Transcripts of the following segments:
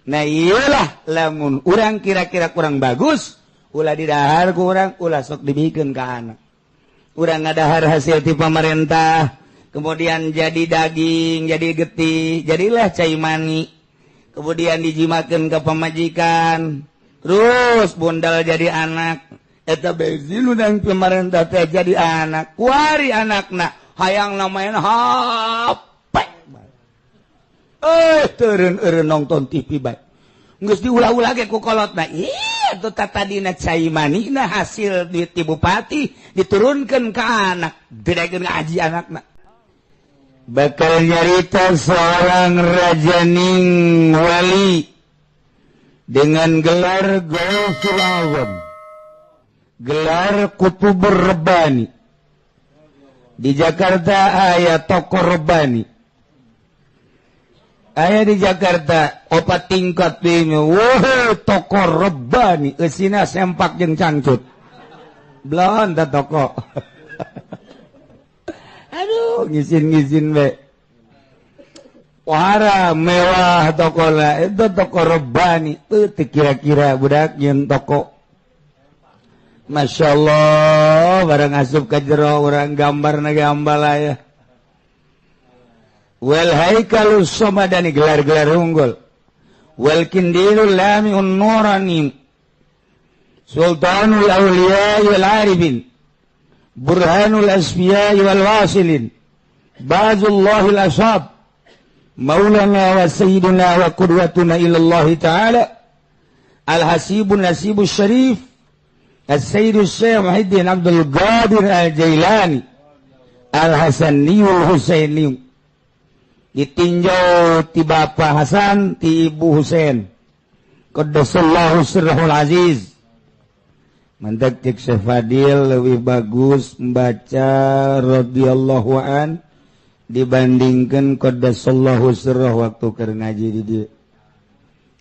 Nah iyalah, lamun urang kira-kira kurang bagus, ulah didahar ku urang, ulah sok dibikeun ka anak. Urang ngadahar hasil ti pemerintah, kemudian jadi daging, jadi getih, jadilah cai mani, kemudian dijimakeun ke pamajikan, terus bundal jadi anak. Eta bensin udang pemerintah teh jadi anak, kuari anakna hayang main HP, eh teureun eureun nonton TV bae, geus diulah-ulah ge ku kolotna. Iya tuh, tadina cai manina hasil duit ti bupati diturunkeun ka anak, didaekeun ngaji anakna. Bakal nyarita seorang raja ning wali dengan gelar Gausul Azam, gelar Kutubur Rabbani. Di Jakarta aya toko Rabbani, aya di Jakarta opat tingkat ini. Wah, toko Rabbani eusina sempak jeung cangcut belon ta toko. Aduh, ngisin-ngisin be. Wara mewah toko lah itu, toko Rabbani tuh. Kira-kira budak nyeun toko. Masya Allah, barang asup ke jero orang gambar na gambar lah ya. Wal haikalus somadani, gelar-gelar unggul. Wal kindilul lami'un nurani, sultanul awliya wal arifin, burhanul asfiya wal wasilin, bazullahil ashab, maulana wa sayyiduna wa qudwatuna ila Allah ta'ala, al hasibun nasibus syarif, as-sayyid Syekh Muhyiddin Abdul Qadir Al-Jailani Al-Hasaniyul Husaini, ditinjau ti Bapak Hasan, ti Ibu Husain, qaddasallahu sirrahul aziz. Mantak cek Syekh Fadil lebih bagus membaca radhiyallahu an dibandingkan qaddasallahu sirrah waktu keur ngaji di dieu.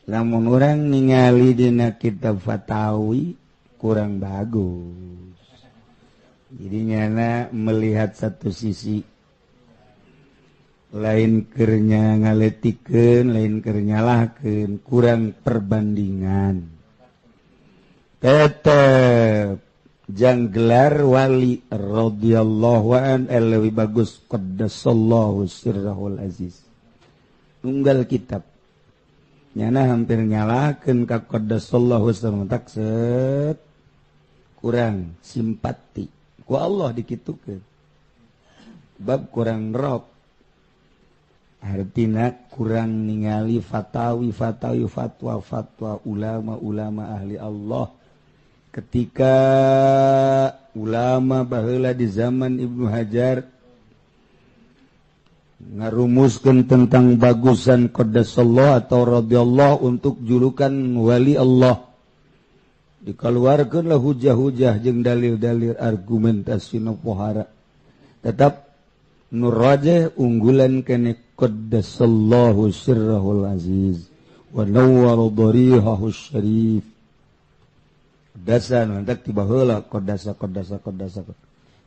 Lamun urang ningali dina kitab Fatawi kurang bagus. Jadi nyana melihat satu sisi, lain kernya ngaletikeun, lain keur nyalahkeun, kurang perbandingan. Tetep jang gelar wali radhiyallahu an lebih bagus qaddasallahu sirrahul aziz. Tunggal kitab nyana hampir nyalahkeun ka qaddasallahu sirrahul, tak set kurang simpati ku Allah dikitukeun bab kurang rob. Artinya kurang ningali fatawi fatawi, fatwa fatwa ulama-ulama ahli Allah. Ketika ulama baheula di zaman Ibnu Hajar ngarumuskeun tentang bagusan qaddasallahu atau radhiyallahu untuk julukan wali Allah, dikeluarkanlah hujah-hujah jeung dalil-dalil argumentasi nu pohara. Tetap nu rajih unggulan kene qaddasallahu sirrahul aziz wa nawwara darihahu syarif. Dasa mantak tiba heula qaddasa qaddasa qaddasa.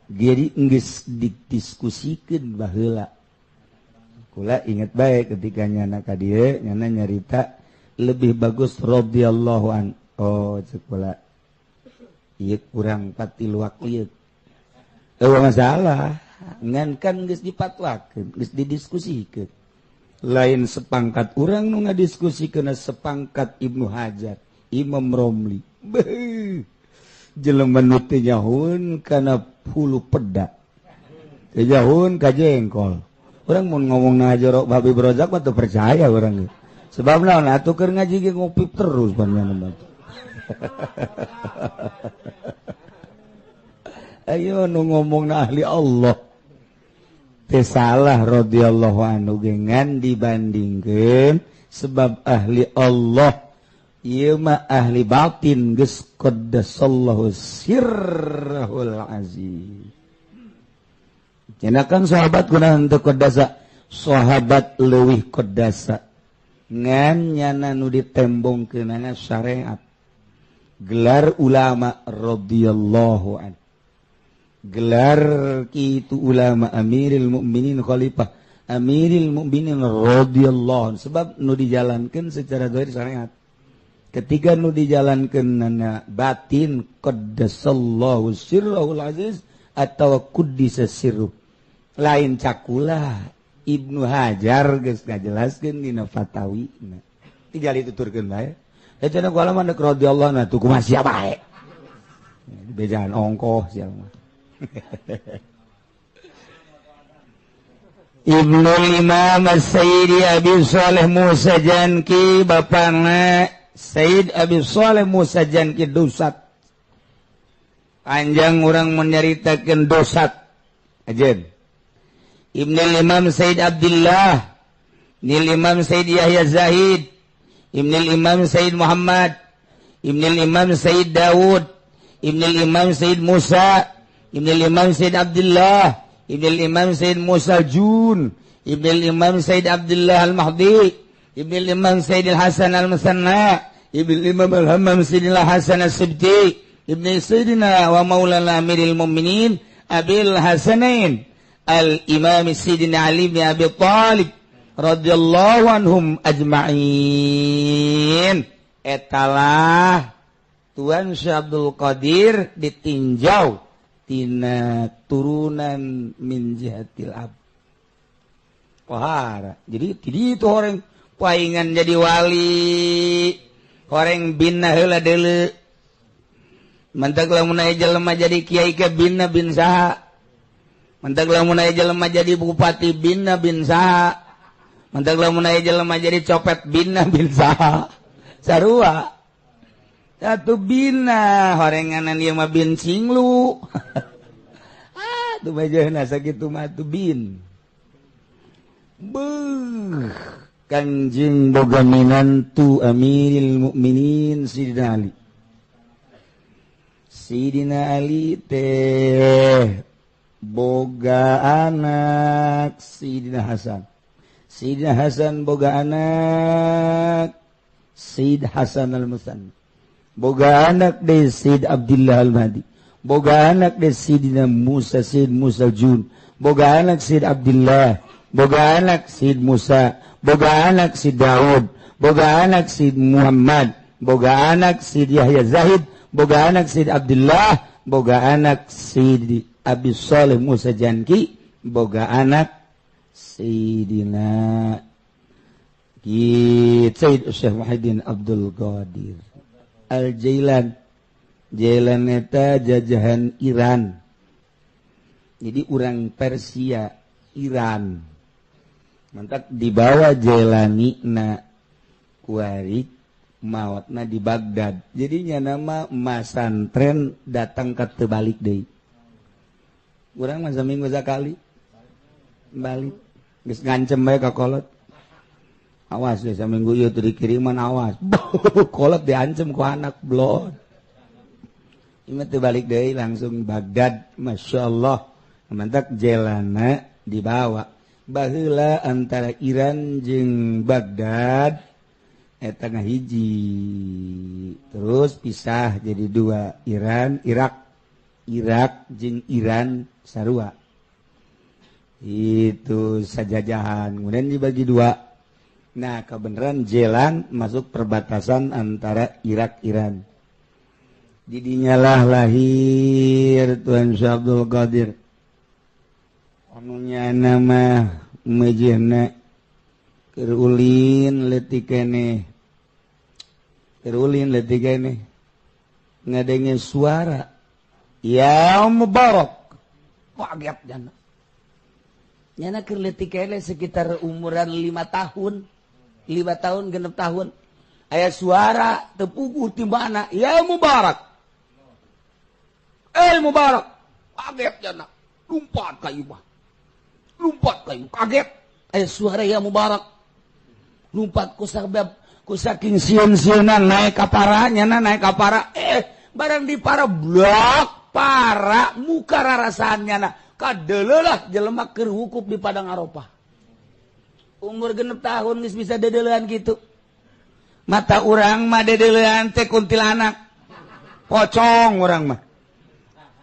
Jadi geus didiskusikeun baheula. Kula inget baik ketika nyana ka dieu, nyana nyarita lebih bagus radhiyallahu an. Oh, cek kula ieu kurang patiluak ieu. Eueuh masalah. Ngan kan geus dipatwakeun, geus didiskusikeun. Lain sepangkat urang nu ngadiskusikeun, sepangkat Ibnu Hajar, Imam Romli. Beuh. Jelema nu teu nyahoeun kana hulu peda. Teu nyahoeun ka jengkol. Urang mun ngomong na jorok babi berojak mah teu percaya urang ge. Sebab naon atuh keur ngaji ge ngopi terus panjenengan mah. Ayo nu ngomong na ahli Allah. Teu salah radhiyallahu anhu ge, ngan dibandingkeun sebab ahli Allah ieu mah ahli batin geus qaddasallahu sirrahul aziz. Cenah kan sahabat kunaon teu qaddasa, sahabat leuwih qaddasa. Ngan nyana nu ditembongkeunana syariat. Gelar ulama radhiyallahu an. Gelar kitu ulama amiril mukminin khalifah Amiril Mukminin radhiyallahu, sebab nu dijalankeun secara zahir syariat. Ketika nu dijalankeun nana batin qaddasallahu sirrahul aziz atau quddisa sirruh. Lain cakula Ibnu Hajar geus ngajelaskeun dina Fatawi. Tinggal dituturkeun bae. Da cenah ku alaman deuk radhiyallahu anhu tuh kumaha sia bae. Bejaan ongkoh sia mah. Ibnul Imam Sayyidi Abi Saleh Musa Janki, bapakna Sayyid Abi Saleh Musa Janki dosat. Panjang orang menyeritakan dosat. Ajen. Ibnul Imam Sayyid Abdullah, Nil Imam Sayyid Yahya Zahid, Ibnul Imam Sayyid Muhammad, Ibnul Imam Sayyid Dawud, Ibnul Imam Sayyid Musa, Ibnul Imam Sayyid Abdullah, Ibnul Imam Sayyid Musa Jun, Ibnul Imam Sayyid Abdullah Al-Mahdi, Ibnul Imam Sayyid Al-Hasan Al-Musanna, Ibnul Imam Al-Hammam Sayyidina Hasan As-Sibti, Ibnu Sayyidina wa Maulana Amiril Mu'minin Abil Hasanain Al-Imam Sayyidina Ali bin Abi Thalib radhiyallahu anhum ajma'in. Etalah Tuan Syekh Abdul Qadir ditinjau tina turunan min jihatil ab. Pohara. Jadi tidak itu orang paingan jadi wali, orang bina heula deuleu. Mantak lamun aya jelema jadi kiai ke bina bin saha. Mantak lamun aya jelema jadi bupati bina bin saha. Mantak lamun aya jelema jadi copet bina bin saha. Sarua. Satu bina horenganan ieu mah bin cinglu. Ah, tuh bajana sakitu mah tuh bin. Beuh, Kanjeng boga minantu Amiril Mukminin Sayyidina Ali. Sayyidina Ali teh boga anak Sayyidina Hasan. Sayyidina Hasan boga anak Sayyid Hasan Al-Musanna. Boga anak de Sayyid Abdullah Al-Mahdi. Boga anak de Sayyidina Musa, Sayyid Musa Jun. Boga anak Sayyid Abdullah. Boga anak Sayyid Musa. Boga anak Sayyid Daud. Boga anak Sayyid Muhammad. Boga anak Sayyid Yahya Zahid. Boga anak Sayyid Abdullah. Boga anak Sayyid Abi Saleh Musa Janki. Boga anak Sayyidina Sayyid Syekh Muhyiddin Abdul Qadir Al-Jailan. Jailan eta jajahan Iran. Jadi orang Persia Iran. Mantak dibawa Jailani na kuari maotna di Baghdad. Jadinya nama masantren datang ke terbalik deui. Urang mah saminggu sakali balik. Geus ngancem bae ka kolot. Awas deh saminggu ieu teu dikiriman awas. Kolot diancem ku anak blon. Ieu teu balik deui langsung Baghdad. Masya Allah. Mantak jelana dibawa. Baheula antara Iran jeung Baghdad eta ngahiji. Terus pisah jadi dua, Iran, Irak. Irak jeung Iran sarua. Itu sajajahan. Kemudian dibagi dua. Nah, kebenaran Jelan masuk perbatasan antara Irak Iran. Didinya lah lahir Tuhan Syekh Abdul Qadir. Anunya nama mejehna keur ulin leutik keneh. Keur ulin leutik keneh. Ngadenge suara, "Ya Mubarak." Kaget jana. Nyana keur leutik keneh sekitar umuran 5 tahun. 5 tahun 6 tahun. Aya suara tepuguh ti mana, "Ya Mubarak." "Eh Mubarak." Kaget jana. Lompat ka imah. Lompat ka imah, kaget. Aya suara "Ya Mubarak." Lompat ku sabab ku saking sieun-sieunan naik ka para, nyana naik ka para. Barang di para blok para muka rarasaan nyana. Kadeleulah jelema keur hukup di Padang Arafah. Umur 6 tahun geus bisa dedeulean kitu. Mata urang mah dedeulean teh kuntilanak. Pocong urang mah.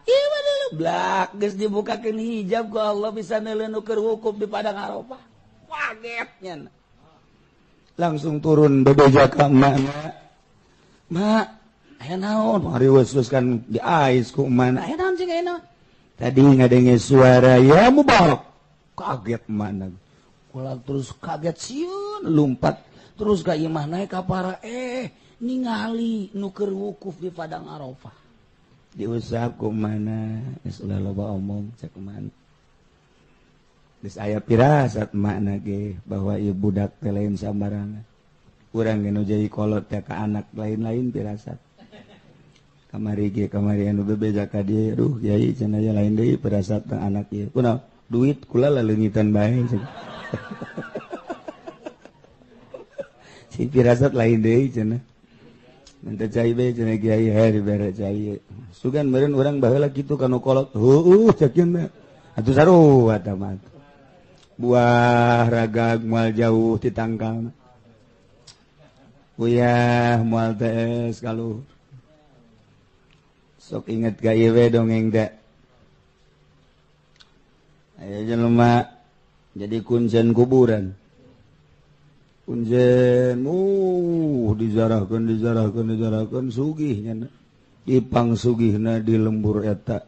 Ieu mah blak geus dibukakeun hijab ku Allah bisa neuleun nu keur wukuf di Padang Arafah. Kagetnya langsung turun bebeja ka emak. Mak, aya naon? Hariweus kan diais ku emak. Aya naon cing, aya naon? Tadi ngadenge suara ya Mubarak. Kaget emak. Kula terus kaget sieun lompat terus ka imah naik ka para ningali nu keur wukuf di Padang Arafah. Diusap ku mana geus ulah loba omong cek mana. Geus aya pirasat makna ge bahwa ieu budak teh lain sambarangan. Urang ge nu jadi kolot teh ka anak lain-lain pirasat. Kamari ge kamari anu bebeja ka dieu, aduh kiai cenah aya lain deui pirasat teh anak ieu. Kunaon? Duit kula laleungitan bae cenah. Si pirasat lain deui cenah. Minta cai bae cenah kiai hae dibere cai. Sugan meureun urang baheula kitu ka nu kolot. Heueuh cek cenah. Atuh sarua eta mah. Buah ragag moal jauh ti tangkalna. Uyah moal tees kaluhur. Sok inget ka ieu we dongeng teh. Aya jelema jadi kuncen kuburan. Kuncen dizarahkeun dizarahkeun dizarahkeun sugih nya. Ipang sugihna di lembur eta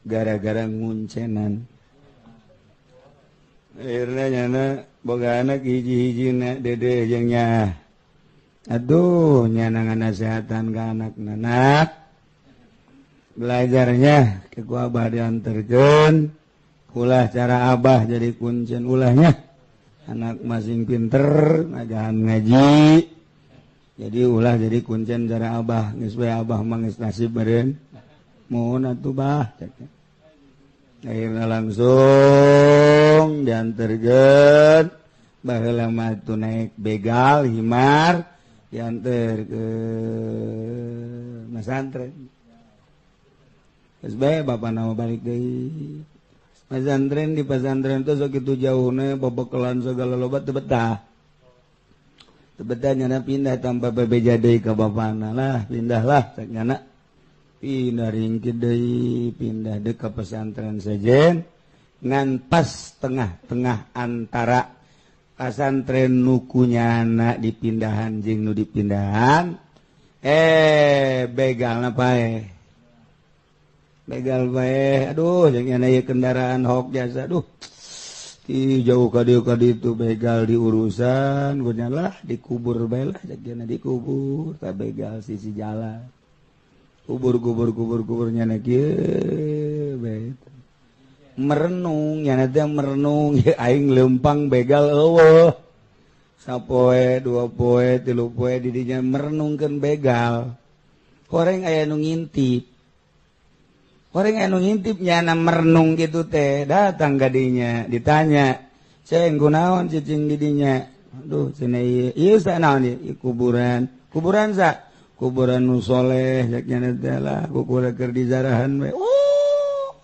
gara-gara nguncenan. Akhirna nyana boga anak hiji-hijina dede jeung nya. Aduh nyana nganasehatan ka anakna, nak. Belajarnya ke ku abah dianterkeun, ulah cara abah jadi kuncen ulahnya. Anak masing pinter ngajahan ngaji. Jadi ulah jadi kuncen cara abah, geus we abah mah geus nasib meureun. Mohon atuh bah. Akhirna langsung dianterkeun, baheula mah atuh naik begal himar dianterkeun masantren. Geus bae bapana mah balik deui. Pesantren di pesantren teh sakitu jauhna babekelan segala loba teu betah. Teu betah nyana pindah tanpa bebeja deui ka bapana lah, pindahlah cek nyana. Pindah ringkit deui, pindah deui ka pesantren sejen ngan pas tengah-tengah antara pesantren nu kunyana dipindahan jeung nu dipindahan begalna paeh. Begal bae, aduh jeung aya kendaraan hok jasa, aduh ti jauh ka dieu ka ditu begal diurusan, gunyalah dikubur bae lah jeung dikubur, ta begal sisi jalan. Kubur kubur kubur kubur nyana kieu bae. Merenung nyana teh merenung ye aing leumpang begal eueuh. Sapoe, dua poe, tilu poe di dinya merenungkeun begal. Horeng aya nu ngintip. Orang anu ngintip nyana merenung gitu teh datang gadinya ditanya ceng kunaon cicing didinya aduh cenah ieu ieu sa naon ieu kuburan kuburan sa kuburan nu soleh cek nyana teh lah kukulah keur dizarahan we oh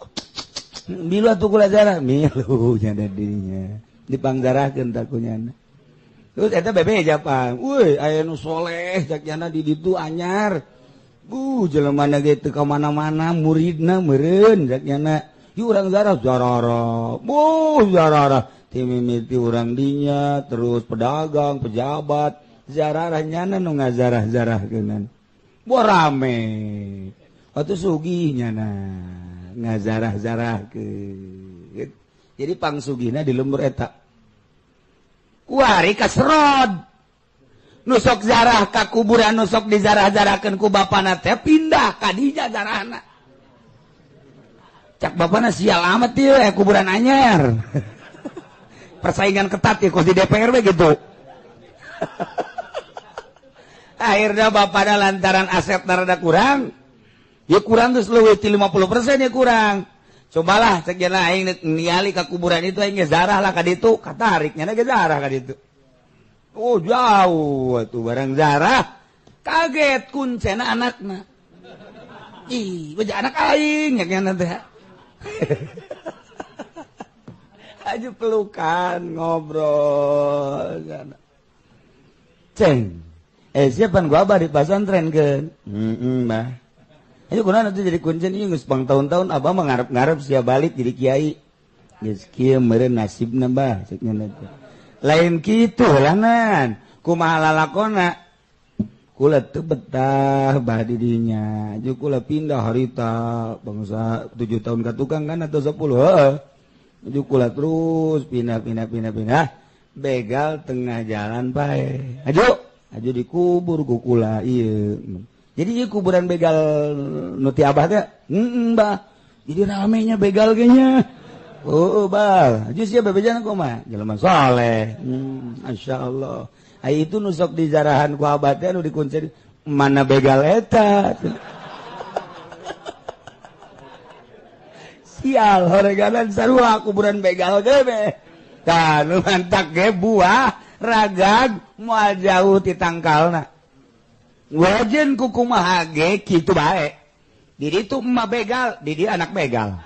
milu atuh kula zarah milu nyana dinya dipangzarahkeun tah ku nyana terus eta bebeja pang euy aya nu soleh cek nyana di ditu anyar. Bu jelema na ge teu ka mana-mana muridna meureun cek nyana ieu urang zarah zarara bu zarara ti mimiti urang dinya terus pedagang pejabat zararah nyana nu ngazarah-zarahkeun bu rame atuh sugih nyana ngazarah-zarahkeun jadi pangsugihna di lembur eta kuari kaserod nusok zarah ka kuburan nusok dizarah-zarahkeun ku bapana teh pindah ka dinya zarahna cak bapana sial amat ieu kuburan anyar persaingan ketat ya kos di DPR we gitu. Akhirnya bapana lantaran aset rada kurang ya kurang terus leuwih ti 50% ya kurang cobalah cek cenah aing ningali ka kuburan itu aing ge zarah lah ka ditu katarik nya ge zarah ka ditu. Oh jauh tuh barang zarah kaget kuncena anakna ih wajah anak aing nya teh aja pelukan ngobrol ceng siapa gua abah di pesantren kan bah ayo kunaon atuh jadi kuncen ieu geus pang tahun-tahun abah mah ngarep-ngarep sia balik jadi kiai geus kieu meureun nasibna bah cek nya teh. Lain kitu lanan. Kumaha lalakona? Kula teu betah bah di dinya. Jeung kula pindah harita bangsa 7 tahun ka tukang kan atau 10 heeh. Jeung kula terus pindah pindah pindah pindah. Begal tengah jalan pae. Aju, aju dikubur ku kula ieu. Jadi ieu kuburan begal nu ti abah teh, heeh bah. Jadi ramenya begal ge nya. Oh, bah. Aju sia bebejana kumaha? Jelema saleh. Masyaallah. Ai itu nu sok dijarahan ku abah teh nu dikunci mana begal eta. Sial horeganan sarua kuburan begal ge be. Tah nu mantak ge buah ragag moal jauh ti tangkalna. Wajen ku kumaha ge kitu bae. Di ditu emak begal, di dieu anak begal.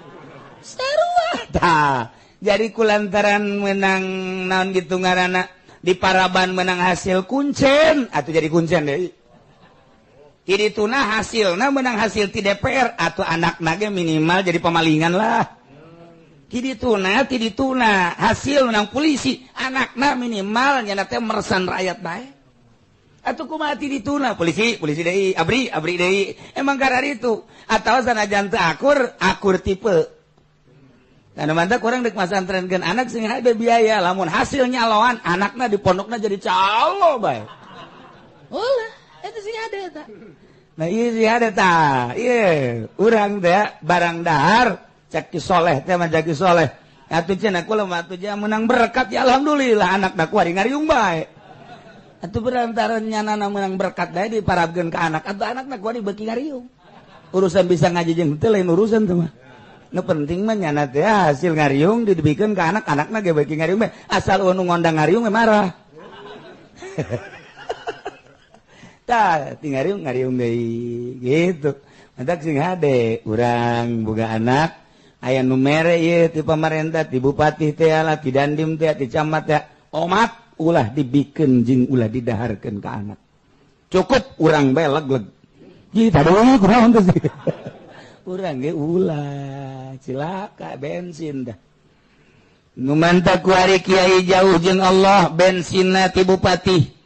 Sarua tah. Jadi kulantaran menang naon gitu ngaranna di paraban menang hasil kuncen atau jadi kuncen deui. Di dituna hasilna menang hasil ti DPR atau anakna ge minimal jadi pemalingan lah. Ti dituna hasil menang polisi anakna minimal nya teh meresan rakyat bae. Atuh kumaha ti dituna polisi polisi deui abri abri deui emang kararitu atawa sanajan teu akur akur tipe. Karena mantap kurang dek masantrenkeun anak sing ada biaya lamun hasilnya lawan anakna di pondokna jadi calo bae. Ulah, eta sing ada eta. Nah ieu sing ada tah. Ieu urang teh barang dahar cek ki soleh teh mah cek ki soleh. Atuh cenah kula mah atuh menang berkat ya alhamdulillah anakna ku ari ngariung bae. Atuh berantaran nyanana menang berkat bae diparabkeun ka anak atuh anakna ku ari beuki ngariung. Urusan bisa ngaji jeung teu lain urusan teh mah. Nu penting mah nyana teh hasil ngariung dibikeun ka anak-anakna ge beuki ngariung bae. Asal nu ngondang ngariung mah marah. Tah, ti ngariung ngariung deui gitu. Mantak sing hade urang boga anak aya nu mere ieu ti pamarentah, ti bupati teh lah, ti dandim teh, ti camat teh. Omat ulah dibikeun jeung ulah didaharkeun ka anak. Cukup urang bae leg-leg. Ji tadeuh kunaon teh. Urang ge ulah cilaka bensin dah. Nu mantap ku ari kiai jauh jeung Allah bensinna ti bupati.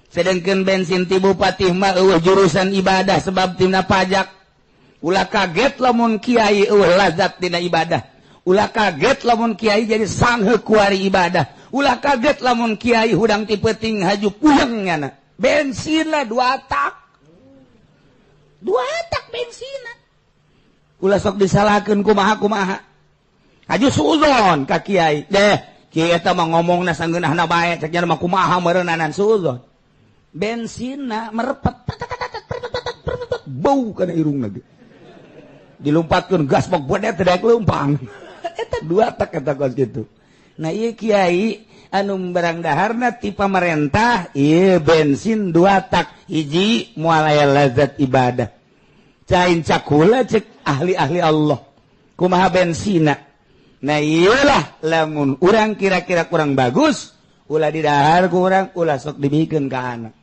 Sedengkeun bensin ti bupati mah eueuh jurusan ibadah sebab tina pajak. Ulah kaget lamun kiai eueuh lazat tina ibadah. Ulah kaget lamun kiai jadi sangheuk ku ari ibadah. Ulah kaget lamun kiai hudang ti peuting haju puyeng nyana. Bensinna dua tak. Dua tak bensinna. Ulah sok disalahkeun kumaha-kumaha. Haju suuzon ka kiai. Deh, kiai eta mah ngomongna sanggeunahna bae, cek nya mah kumaha meureunanan suuzon. Bensinna merepet bau kana irungna ge. Dilumpatkeun gas mah bodet teh daek leumpang. Eta dua tak eta kos kitu. Nah ieu kiai anu barang daharna ti pamarentah, ieu bensin dua tak, hiji moal aya lazat ibadah. Cain cakula cek ahli-ahli Allah kumaha bensina. Nah iyalah lamun urang kira-kira kurang bagus ulah didahar ku urang, ulah sok dibikeun ka anak.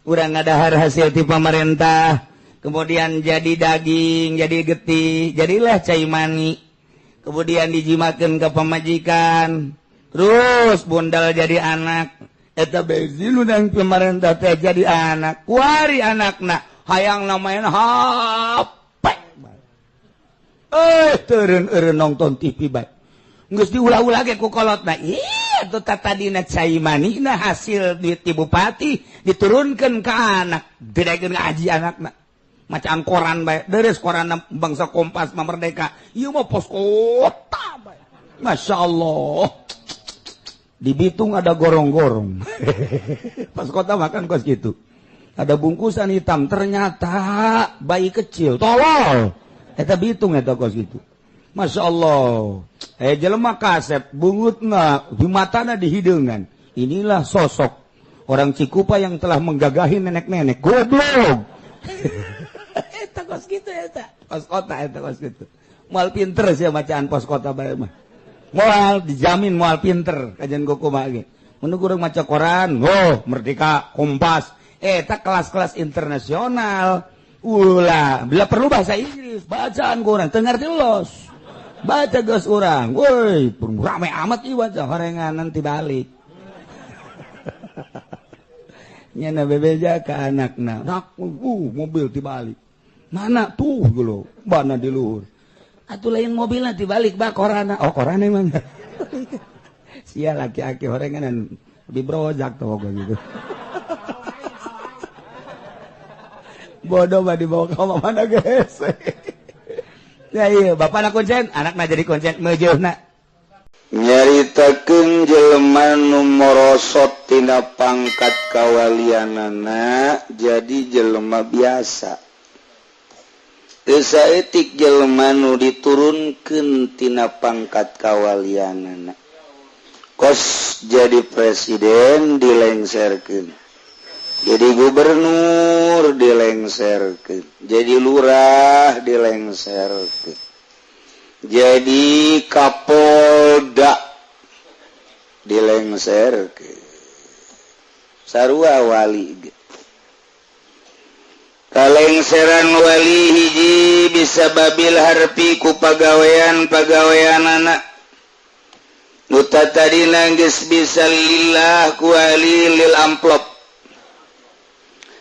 Urang ngadahar hasil ti pamarentah kemudian jadi daging, jadi getih, jadilah cai mani, kemudian dijimakeun ka pamajikan, terus bundal jadi anak. Eta bensin urang pamarentah teh jadi anak, kuari anakna hayang namain HP. Teureun-eureun nonton TV bae. Geus diulah-ulah ge ku kolotna. Ih, atuh tatadina cai manina hasil duit ti bupati diturunkeun ka anak, didaekeun ngaji anakna. Macaan koran bae, deres koran bangsa Kompas mah Merdeka. Ieu mah pos kota bae. Masya Allah. Di Bitung ada gorong-gorong. Pos kota makan kos gitu. Ada bungkusan hitam, ternyata bayi kecil, tolol. Eta Bitung eta kos gitu. Masya Allah. Jelema kasep, bungutna, di matana di hideungan. Inilah sosok orang Cikupa yang telah menggagahi nenek-nenek. Goblok. Eta kos gitu eta. Pos kota eta kos gitu. Moal pinter sia macaan pos kota bae mah. Moal dijamin moal pinter kajian kumaha ge. Mun urang maca koran, oh Merdeka, Kompas. Eta kelas-kelas internasional. Ulah, bila perlu bahasa Inggris, bacaan kurang, teu ngarti los. Baca geus urang. Woi, rame amat ieu baca horengan nanti balik. Nyana bebeja ka anakna. Nak, mobil dibalik. Mana tuh gitu bana di luhur. Atuh lain mobilna dibalik bah korana. Oh korana emang. Sia laki-laki horengan lebih brojak tuh gitu. Bodoh mah dibawa ke mana guys. Ya iya, bapak nak konsen, anakna jadi konsen meujeuna. Nyaritakeun jelema nu morosot tina pangkat kawalianana jadi jelema biasa. Teu saeutik jelema nu diturunkeun tina pangkat kawalianana. Kos jadi presiden dilengserkeun. Jadi gubernur dilengserkeun, jadi lurah dilengserkeun, jadi kapolda dilengserkeun. Sarua wali ge. Kalengseran wali hiji bisa babil harpi ku pagawean-pagaweanana. Nu tadina geus bisa lillah ku ahli lil amplop.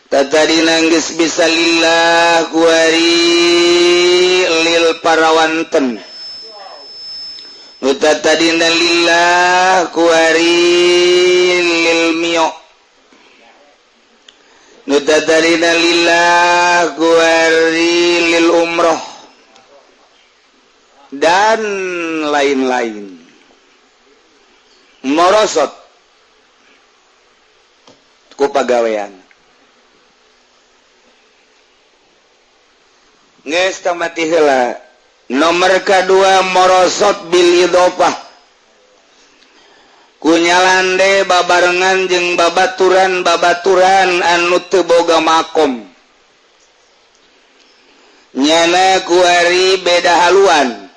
Tadina geus bisa lillah kuari lil parawanten. Nu tadina lillah kuari lil mio. Nu tadina lillah kuari lil umroh. Dan lain-lain. Morosot ku pagawean. Geus mati heula. Nomor kedua morosot bil idhofah. Kunyalande babarengan jeung babaturan-babaturan anu teu boga makom. Nyana kuari beda haluan.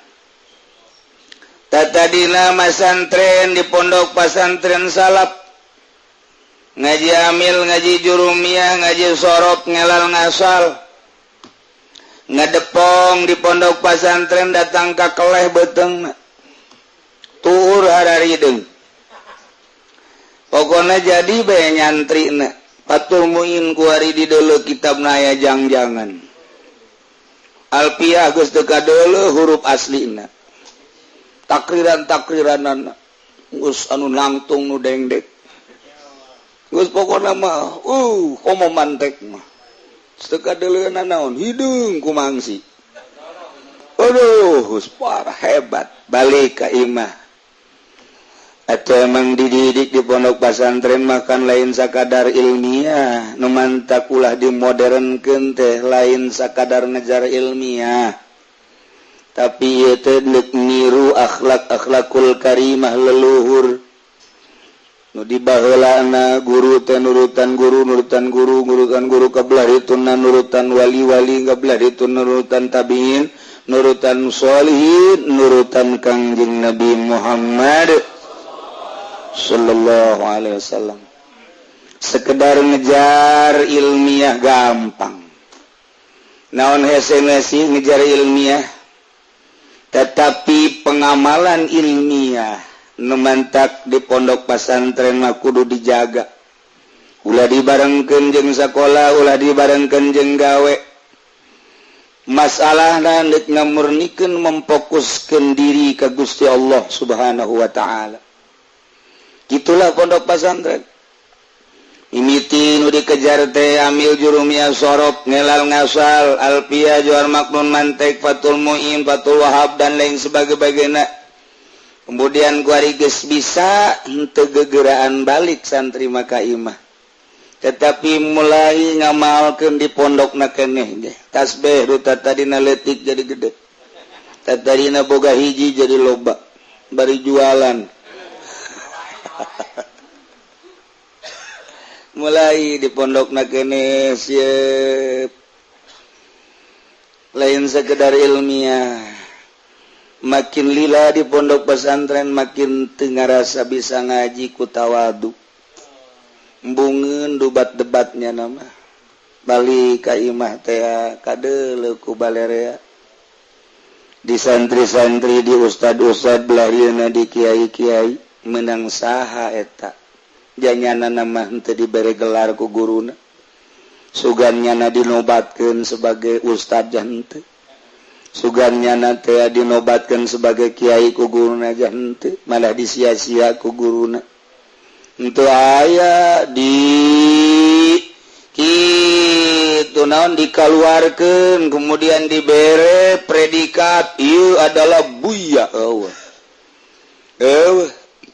Tatadina masantren di pondok pasantren salaf. Ngaji amil, ngaji jurumiyah, ngaji sorop, ngelal ngasal. Ngedepong di pondok pasantren datang ka keleh beuteung tuur hararideung. Pokona jadi bae nyantrina. Fathul Muin kuari di deuleu kitabna aya jangjangan. Alfiah geus teu kadeuleu huruf aslina. Takriran-takriranana geus anu nangtung nu dengdek. Geus pokona mah komo mantek mah. Teu kadeuleunan naon hideung ku mangsi. Aduh, parah hebat. Balik ka imah. Atau emang dididik di pondok pasantren makan lain sakadar ilmiah, nu mantak ulah dimodernkeun teh lain sakadar ngejar ilmiah. Tapi ieu teh deuk niru akhlak-akhlakul karimah leluhur. Nu dibaheulana guru teh nurutan guru, nurutan guru, nurutan guru kabelah dituna nurutan wali-wali, kabelah dituna nurutan tabiin, nurutan sholihin, nurutan Kangjeng Nabi Muhammad sallallahu alaihi wasallam. Sekedar ngejar ilmiah gampang. Naon hese sih ngejar ilmiah? Tetapi pengamalan ilmiah nu mantak di pondok pasantren mah kudu dijaga. Ulah dibarengkeun jeung sakola, ulah dibarengkeun jeung gawe. Masalahna deuk ngamurnikeun memfokuskeun diri ka Gusti Allah Subhanahu wa taala. Itulah pondok pasantren. Imiti nu dikejar teh amil jurumiyah sorop, ngelal ngasal, alfiah juar maknun mantek, Fathul Muin, Fathul Wahab dan lain sebagainya. Kemudian kuari geus bisa henteu gegeraan balik santri maka imah. Tetapi mulai ngamalkeun di pondokna keneh ge. Tasbih nu tadina leutik jadi gede. Tadina boga hiji jadi loba. Bari jualan. Mulai di pondokna keneh siep. Lain sekedar ilmiah. Makin lila di pondok pesantren makin teu ngarasa bisa ngaji ku tawadu. Embungeun dubat-debatnya nama. Balik ka imah teh kadeuleu ku balerea. Di santri-santri, di ustad-ustad, belah dieuna di kiai-kiai menang saha eta. Janyana mah henteu dibere gelar ku guruna. Sugan nyana dinobatkeun sebagai ustad henteu. Sugan nyana teh dinobatkeun sebagai kiai ku guruna henteu, malah disia-sia ku guruna. Henteu aya di kitu naon dikaluarkeun kemudian dibere predikat ieu adalah buya eueuh. Eueuh,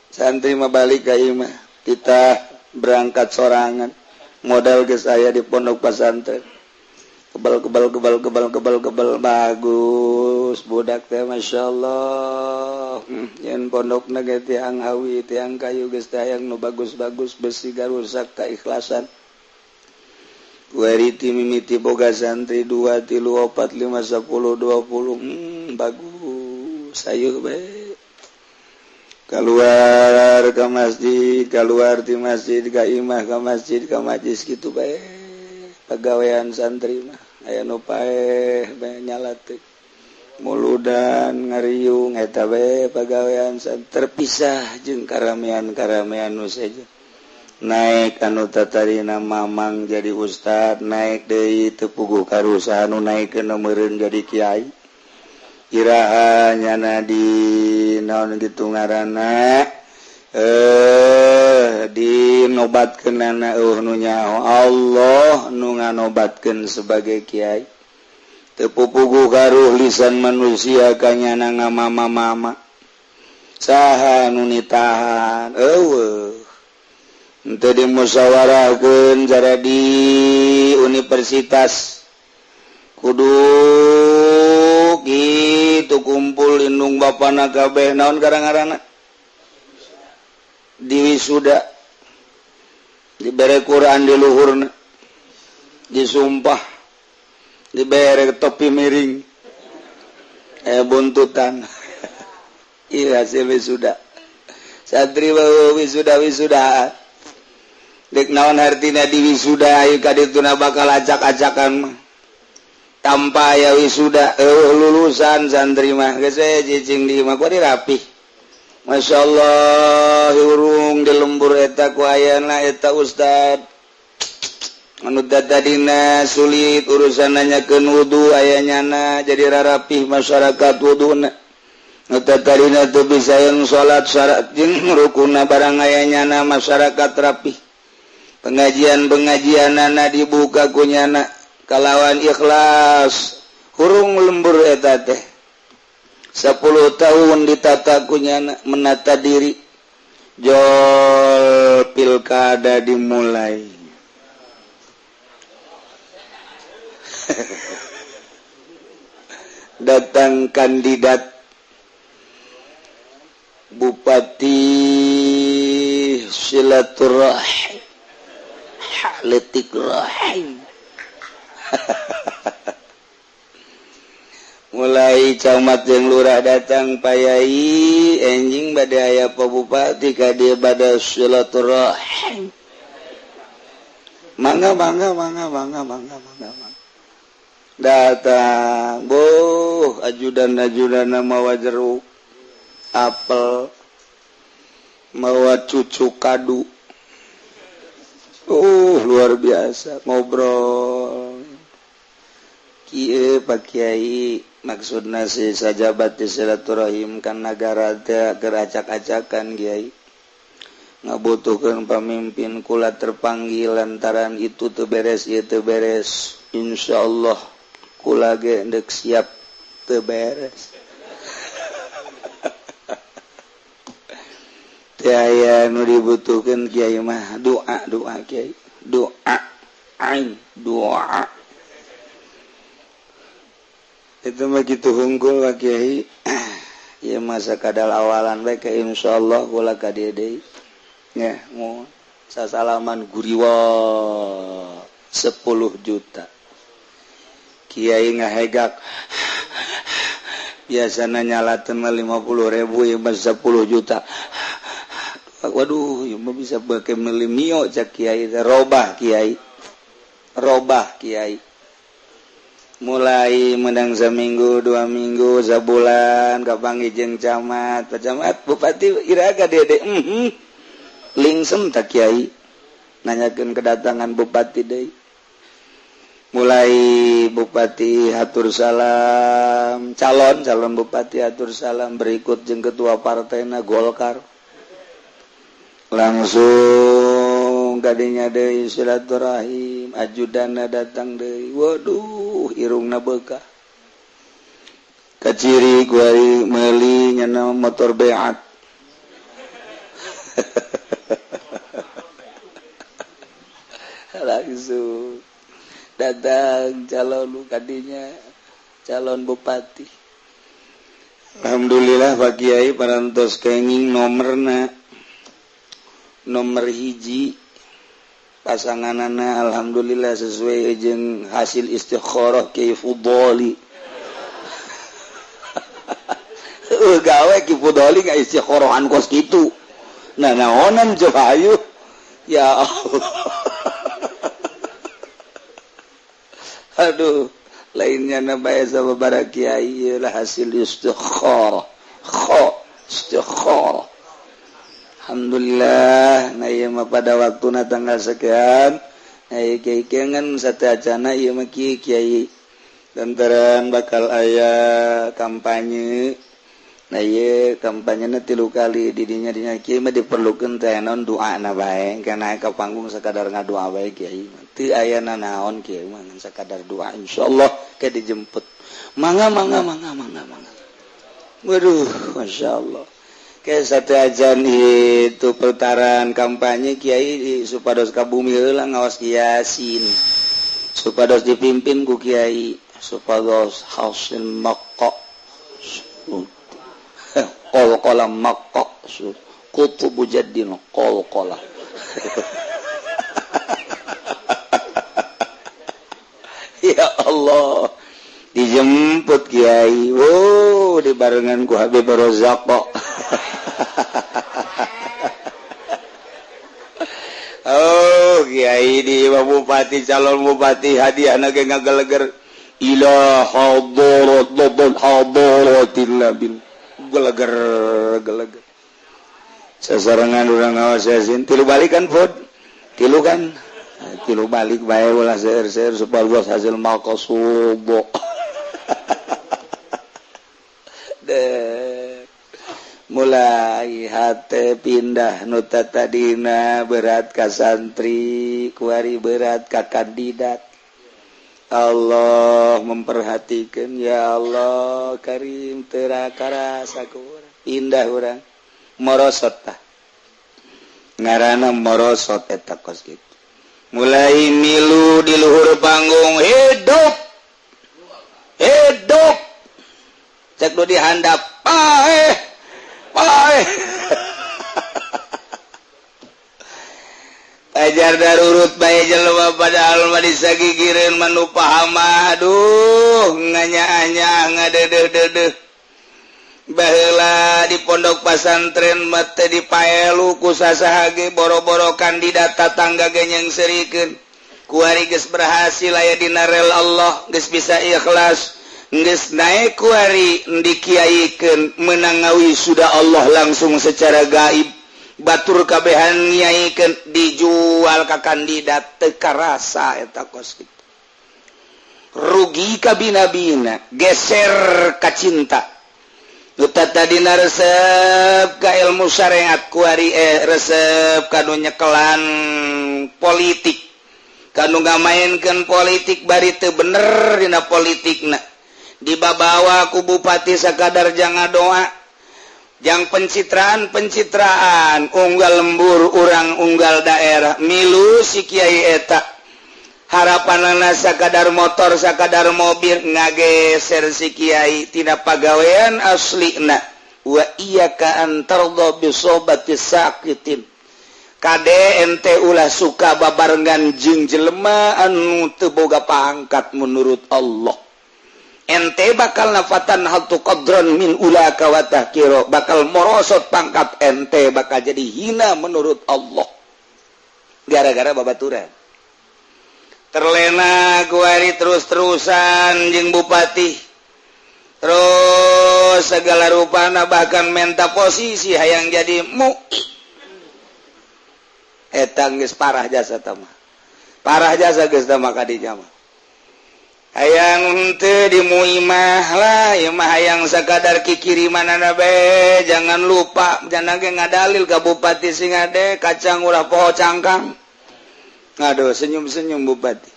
santri mah balik ka imah, kita berangkat sorangan. Modal geus aya di pondok pesantren. Kebal kebal kebal kebal kebal kebal bagus budak teh masyaallah. Yen pondokna ge tiang hawi, tiang kayu geus teh hayang nu bagus-bagus besi garusak kaikhlasan. Weriti mimiti boga santri 2 3 4 5 10 20 bagus sayuh bae. Keluar ke masjid, keluar di masjid ka imah, ka masjid ka majlis kitu bae. Pagawean santri mah aya nu paeh bae nyalatik. Muludan ngariung eta bae pagawean santri terpisah jeung karamean-karamean nu sejen. Naik anu tatarina mamang jadi ustad, naik deui teu puguh karusa anu naikeun meureun jadi kiai. Iraha nyana di naon gitu ngaranna dinobatkeunana eueuh nu nyaho Allah nu nganobatkeun sebagai kiai. Teu puguh karuh lisan manusia ka nyana ngamama-mama. Saha nu nitahan eueuh. Henteu dimusyawarahkeun cara di universitas kudu gitu kumpul indung bapana kabeh naon karang-karangna di wisuda dibere Quran di luhurna disumpah dibere topi miring buntutan. Iya hasil wisuda santri wisuda wisuda dek naon hartina di wisuda ieu ka dituna bakal acak-acakan mah. Tanpa aya wisuda lulusan santri mah geus we cicing di imah kuari rapih. Masyaallah urung di lembur eta ku ayana eta ustad. Anu tadina sulit urusan nanyakeun wudu aya nyana jadi rarapih masyarakat wuduna. Nu tadina teu bisa yang salat syarat jeung rukunna barang aya nyana masyarakat rapih. Pengajian-pengajianana dibuka ku nyana kalawan ikhlas hurung lembur eta teh 10 tahun ditata kunyana menata diri jol pilkada dimulai. Datang kandidat bupati silaturahim letik rahim. Mulai camat jeung lurah datang payai enjing bade aya pa bupati ka dieu bade silaturahim. Mangga mangga mangga mangga mangga mangga mangga. Datang boh ajudan-ajudan mawa jeruk apel mawa cucu kadu. Luar biasa ngobrol. Kieu Pak Kiai maksudna si sajabat di silaturahim kan nagara teh keur acak-acakan Kiai. Ngabutuhkeun pamimpin kula terpanggil lantaran itu teu beres ieu teu beres. Insyaallah kula ge deuk siap teu beres. Teu aya nu dibutuhkeun Kiai mah doa doa Kiai doa aing doa. Itu mah kitu hungkul Pak Kiai. Ieu masa kadal awalan bae ke insyaallah kula ka dieu deui. Nya mau sasalaman guriwa 10 juta. Kiai ngahegak. Biasana nyalateun mah 50.000 ieu mah 10 juta. Waduh, ieu mah bisa bake meuli mio cak kiai teh robah kiai. Robah kiai. Mulai menang seminggu, 2 minggu, sebulan kapanggih jeung camat, Pak Camat, Bupati iraga dede. Lingsem tak kiai nanyakeun kedatangan bupati deui. Mulai bupati hatur salam, calon bupati hatur salam berikut jeung ketua partaina Golkar. Langsung kadinya deui silaturahim, ajudana datang deui. Waduh, irungna beukah. Kaciri kuari meuli nyana motor beat. Langsung datang calon kadinya calon bupati. Alhamdulillah Pak Kiai parantos kenging nomorna nomor hiji pasanganana alhamdulillah sesuai jeung hasil istikharah Kiai Fudoli. Gawe Kiai Fudoli nggak istikharahan kos kitu. Nah naonan coba ayo ya Allah. Aduh, lainnya nabaya sama bara kiai lah hasil istikharah. Istikharah. Alhamdulillah, nah ieu mah pada waktuna tanggal sekian, nah ieu kiai kengen sateuacana ieu mah kiai. Lantaran bakal aya kampanye. Nah ieu kampanyena 3 kali didinya dinya kiai mah diperlukeun teh naon doana bae, kana ka panggung sakadar ngadoa bae kiai. Teu aya nanaon kiai mah ngan sakadar doa insyaallah ke dijemput. Mangga mangga mangga mangga mangga. Waduh, masyaallah. Ke sateuacan itu putaran kampanye kiai supados ka bumi heula ngawas Yasin. Supados dipimpin ku kiai supados hasil maqqa. Qol-qola maqqa qutubu jaddin qol-qola. Ya Allah, dijemput kiai. Oh, dibarengan ku Habib Rozak kok. Oh, kiai di bupati calon bupati hadiahna ge ngageleger ila hadarat hadratil nabi. Geleger geleger. Sasarengan urang ngawas Yasin tilu balik kan Fud? Tilu kan? Tilu balik bae ulah seueur-seueur supados hasil maqasubo. Deh. Mulai hate pindah nu tadina berat ka santri, kuari berat ka kandidat. Allah memperhatikan ya Allah karim tera karasa ku urang pindah urang morosot tah ngaranna morosot eta kos kitu mulai milu di luhur panggung hidup hidup cek nu dihandap paeh paeh ajar darurut bae jelema padahal mah disagigireun manu pahama aduh nganya-anya ngadeudeudeuh baheula di pondok pasantren mah teu dipaelu ku sasaha ge boro-boro kandidat tatangga ge nyengserikeun kuari geus berhasil aya dina rel Allah geus bisa ikhlas geus naek kuari dikiaikeun meunang ngawi sudah Allah langsung secara gaib batur kabehan nyaikeun dijual ka kandidat teu karasa eta kos kitu rugi ka bina-bina geser ka cinta nu tadina resep ka ilmu syariat kuari resep ka nu nyekelan politik ka nu ngamaenkeun politik bari teu bener dina politikna dibabawa ku bupati sakadar jangan doa jang pencitraan-pencitraan unggal lembur urang unggal daerah milu si kiai eta harapanana sakadar motor sakadar mobil ngageser si kiai tina pagawean aslina wa iyyaka an tardha bi sohbati saqitin kade ente ulah suka babarengan jeung jelema anu teu boga pangkat menurut Allah. Ente bakal nafatan hatu qadran min ulaka wa tahkiro, bakal morosot pangkat ente bakal jadi hina menurut Allah gara-gara babaturan terlena kuari terus-terusan jeung bupati terus segala rupana bahkan menta posisi hayang jadi mu'i. Eta geus parah jasa tah mah. Parah jasa geus tah mah kadinya mah. Hayang henteu di muimah lah, ieu mah hayang sakadar kikirimanana bae, jangan lupa jangan ge ngadalil ka bupati sing ade kacang ulah poho cangkang. Aduh, senyum-senyum bupati.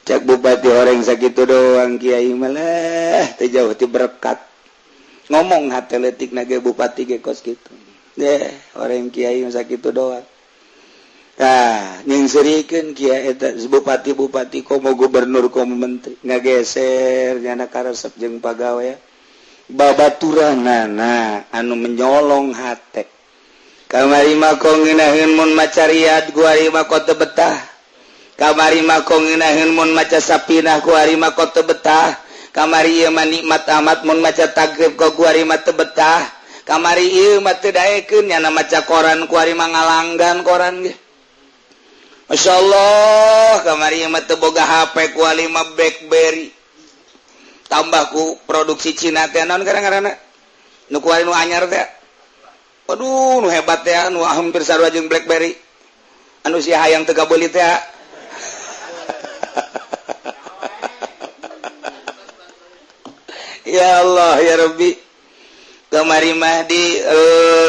Cek bupati orang sakitu doang kiai mah lah, teu jauh ti berkat. Ngomong hate leutik na ge bupati ge kos kitu. Deh, orang kiai mah sakitu doang. Tah, nyingserikeun kiai eta bupati-bupati komo gubernur komo menteri ngageser nyana karesep jeung pagawe babaturanana anu menyolong hate. Kamari mah kong ngeunaheun mun maca riad ku ari mah teu betah. Kamari mah kong ngeunaheun mun maca sapinah ku ari mah teu betah. Kamari ieu mah nikmat amat mun maca tagrib ku ari mah teu betah. Kamari ieu mah teu daekeun nyana maca koran ku ari mah ngalanggan koran ge. Masya Allah, kamari mah teu boga HP ku ari mah BlackBerry. Tambah ku produksi Cina teh naon ngaranna? Nu kuari nu anyar teh. Aduh, nu hebat teh, nu hampir sarua jeung BlackBerry. Anu si hayang teu kabeuli teh. Ya Allah, ya Rabbi. Kamari mah di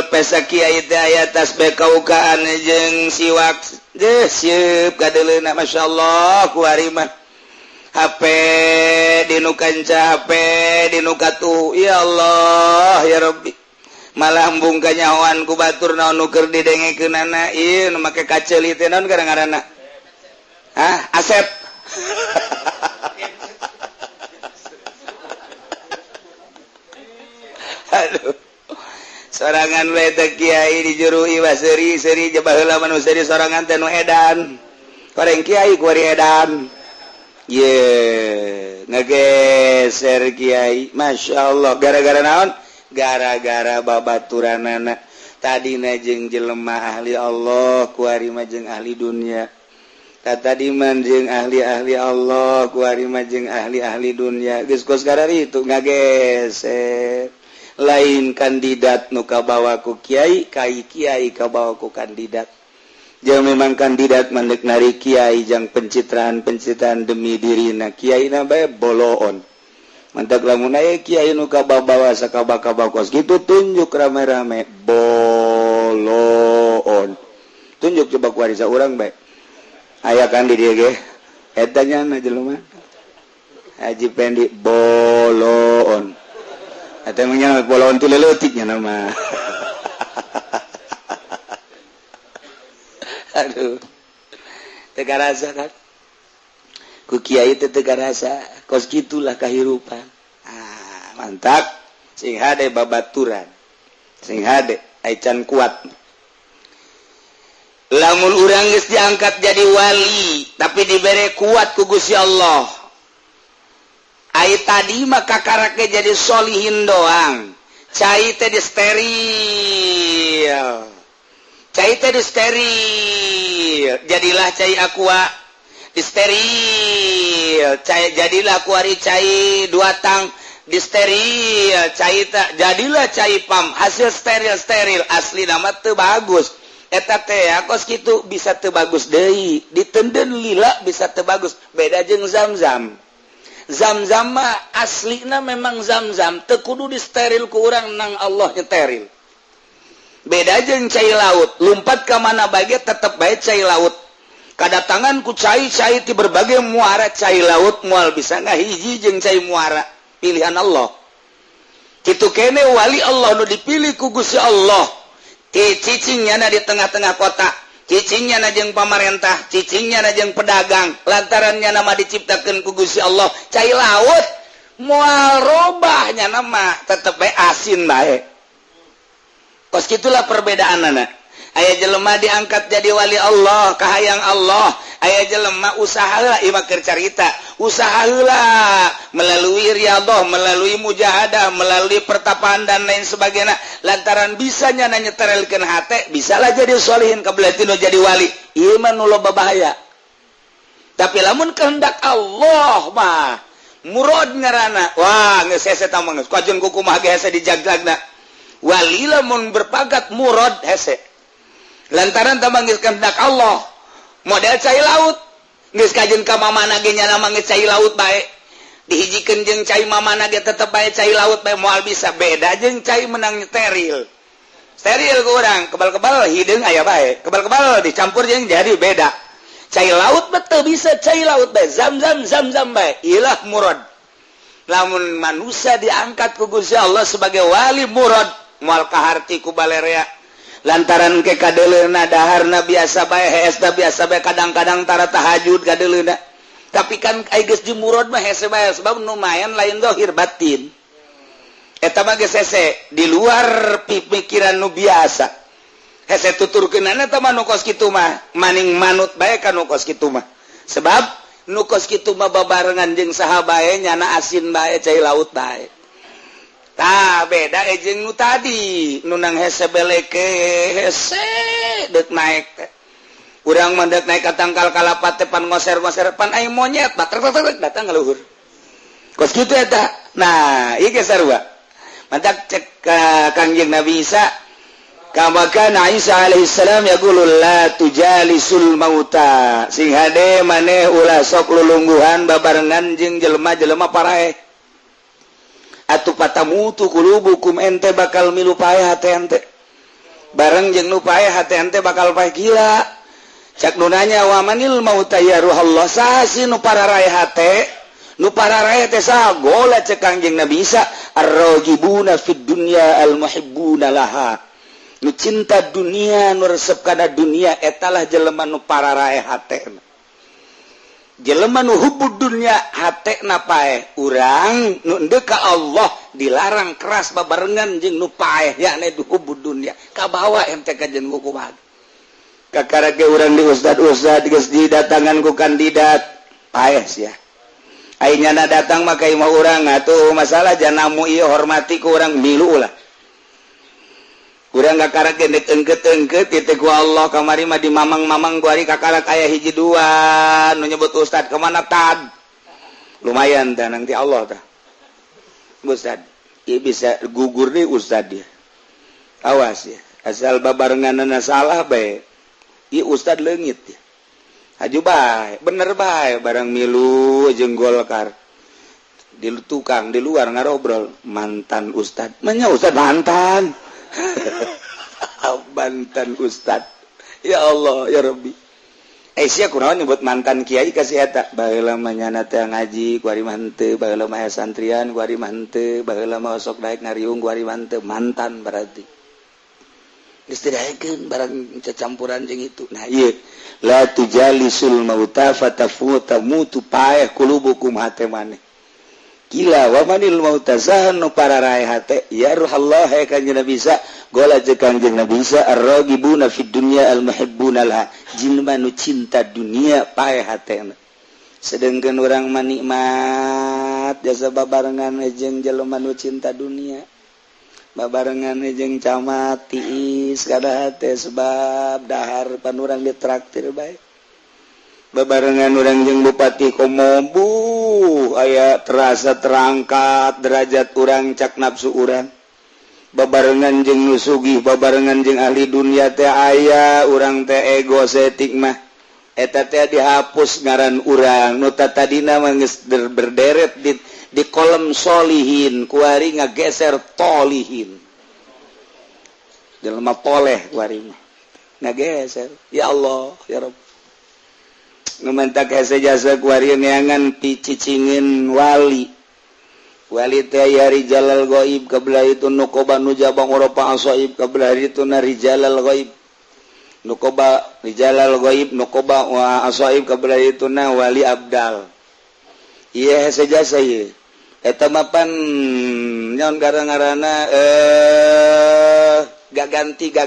pesa kiai teh aya tasbih kaukaan jeung siwak. Deh, siap kadeleuna Masya Allah ku ari mah. HP dinu kanca HP dinu katuh. Ya Allah ya Rabbi. Malah embung kanyahoan ku batur naon nu keur didengekeunana ieu nu make kaceuli teh naon ngaranna? Hah, Asep. Aduh. Sorangan we teh kiai di juru iwa seuri seuri je baheula mah nu seuri sorangan teh nu edan. Koreng kiai ku ari edan. Ye, ngageser kiai. Masya Allah, gara-gara naon? Gara-gara babaturanana. Tadina jeung jelema ahli Allah ku ari mah jeung ahli dunia. Tadi mah jeung ahli-ahli Allah ku ari mah jeung ahli-ahli dunia. Geus kos garari itu ngageser. Lain kandidat nu kabawa ku kiai, kai kiai kabawa ku kandidat. Jeung memang kandidat mandek nari kiai jang pencitraan-pencitraan demi dirina kiai na bae boloon. Mantak lamun aya kiai nu kabawa sakaba-kaba kos kitu tunjuk rame-rame boloon. Tunjuk coba ku ari saurang bae. Aya kan di dieu ge. Eta nya jelema. Haji Pendi boloon. Atau emangnya boloon itu leutiknya nama. Aduh, teu karasa kan? Ku kiai teh teu karasa, kos kitulah kahirupan. Ah, mantap. Sing hade babaturan. Sing hade ai can kuat. Lamun urang geus diangkat jadi wali, tapi dibere kuat ku Gusti Allah. Ai tadi mah kakarake jadi solihin doang. Cai teh disteril. Cai teh disteril. Jadilah cai aqua disteril. Cai jadilah kuari cai dua tang disteril. Cai ta, jadilah cai pam. Hasil steril-steril asli nama teu bagus. Eta teh kos kitu bisa teu bagus deui. Ditenden lila bisa teu bagus. Beda jeung zam-zam. Zam-zam mah aslina memang zam-zam teu kudu disteril ku urang nang Allah nyeteril. Beda jeung cai laut, lumpat ka mana bae tetep bae cai laut. Kadatangan ku cai-cai ti berbagai muara cai laut moal bisa ngahiji jeung cai muara pilihan Allah. Kitu kene wali Allah nu dipilih ku Gusti Allah. Ti cicing nyana di tengah-tengah kota. Cicingnya na jeung pamarentah, cicingnya na jeung pedagang, lantarannya nama diciptakeun ku Gusti Allah, cai laut moal robahnya nama tetep bae asin bae. Kos kitulah perbedaanana. Aya jelema diangkat jadi wali Allah, kahayang Allah. Aya jelema usaha heula ieu mah keur carita, usaha heula melalui riyadhah, melalui mujahadah, melalui pertapaan dan lain sebagainya. Lantaran bisanya nyeterelkeun hate, bisalah jadi sholihin kabelatino jadi wali. Ieu mah nu loba bahaya. Tapi lamun kehendak Allah mah murad ngaranna, wah geus hese tah mah geus kajeun kukumaha ge hese dijaglagna. Wali lamun berpagat murad hese. Lantaran tambah geus kehendak Allah. Model cai laut geus kajeun ka mamana ge nyana mah geus cai laut bae. Dihijikeun jeung cai mamana ge tetep bae cai laut bae, moal bisa beda jeung cai menang steril. Steril ku urang kebal-kebal hideung aya bae, kebal-kebal dicampur jeung jadi beda. Cai laut betul bisa cai laut bae, zam-zam zam-zam bae, ilah murad. Lamun manusia diangkat ku Gusti Allah sebagai wali murad, moal kaharti ku balerea. Lantaran ke kadeleuna daharna biasa bae, hesna biasa bae, kadang-kadang tara tahajud kadeleuna. Tapi kan ai geus di murad mah hese bae, sebab lumayan lain zahir batin. Eta mah geus hese di luar pemikiran nu biasa. Hese tuturkeunana eta mah nu kos kitu mah, maning manut bae ka nu kos kitu mah. Sebab nu kos kitu mah babarengan jeung saha bae nyana asin bae cai laut bae. Tah beda jeung nu tadi, nu nang hese beleke hese deuk naek teh. Urang mah deuk naek ka tangkal kalapa teh pan ngoser-ngoser pan ai monyet bater datang ka luhur. Kos kitu eta. Nah, ieu ge sarua. Mantak cek Kangjeng Nabi Isa, kama kana Isa alaihi salam yaqulu la tujalisul mauta. Sing hade maneh ulah sok lulungguhan babarengan jeung jelema-jelema paraeh. Atuh patamutu qulubukum, ente bakal milu paeh hate ente. Bareng jeung nu paeh hate ente bakal paeh gila. Cak nu nanya wa manil mauta ya ruhallah, saha sih nu pararaeh hate? Nu pararaeh teh saha? Gola cek Kangjeng Nabi Isa, ar-ragibuna fid dunya al-muhibbuna laha. Nu cinta dunia, nu resep kana dunia, etalah jelema nu pararaeh hatena. Jelema nu hubud dunia hatena paeh. Urang nu endeu ka Allah dilarang keras babarengan jeung nu paeh, yakni nu hubud dunia. Kabawa ente ka jeung kumaha. Kakara ge urang di ustad-ustad geus didatangan ku kandidat paeh sia. Ai nyana datang mah ka imah urang atuh masalah janamu ieu hormati ku urang milu ulah. Urang kakara ge deuk engkeut-engkeut titeh ku Allah kamari mah di mamang-mamang ku ari kakarak aya hiji dua nu nyebut ustad kemana tad. Lumayan tah nanti Allah tah. Ustad, ieu bisa gugur deui ustad dia. Awas ya, asal babarenganna salah bae. Ieu ustad leungit ya. Haju bae, bener bae barang milu jeung Golkar. Di tukang di luar ngarobrol mantan ustad. Manya ustad mantan. Mantan ustad. Ya Allah ya Rabbi. Sia kunaon nyebut mantan kiai kasih eta. Baheula mah nyana teh ngaji ku ari mah henteu, baheula mah santrian ku ari mah henteu, baheula mah sok daek ngariung ku ari mah henteu, mantan berarti. Geus teu daekeun barang cacampuran jeung itu. Nah ieu la tujalisul mauta fatafuta mutu paeh qulubukum hate maneh. Gila wa manil mauta saha nu pararaeh hate ya ruhallah he kanjeng Nabi Isa gola jeung Kangjeng Nabi Isa ar-ragibuna fid dunya al-muhibbuna laha, jelema nu cinta dunia paeh hatena. Sedengkeun urang mah nikmat jasa babarengan jeung jelema nu cinta dunia, babarengan jeung camat tiis kada hate sebab dahar pan urang ditraktir bae. Babarengan urang jeung bupati komo buh aya terasa terangkat derajat urang cak nafsu urang. Babarengan jeung nu sugih, babarengan jeung ahli dunia teh aya urang teh ego setik mah. Eta teh dihapus ngaran urang nu tadina mah geus berderet di kolom solihin kuari ngageser tolihin. Jelema toleh kuari mah ngageser. Ya Allah ya Rabb. Ngementak hese jasa kuari neangan picicingin wali. Wali teh ya rijalal ghaib kabla itu nukoba nujaba ngoropa asaib kabla itu na rijalal ghaib. Nukoba rijalal ghaib nukoba wa asaib kabla itu na wali abdal. Ieu hese jasa ieu. Eta mah pan nyaon gara-garana gak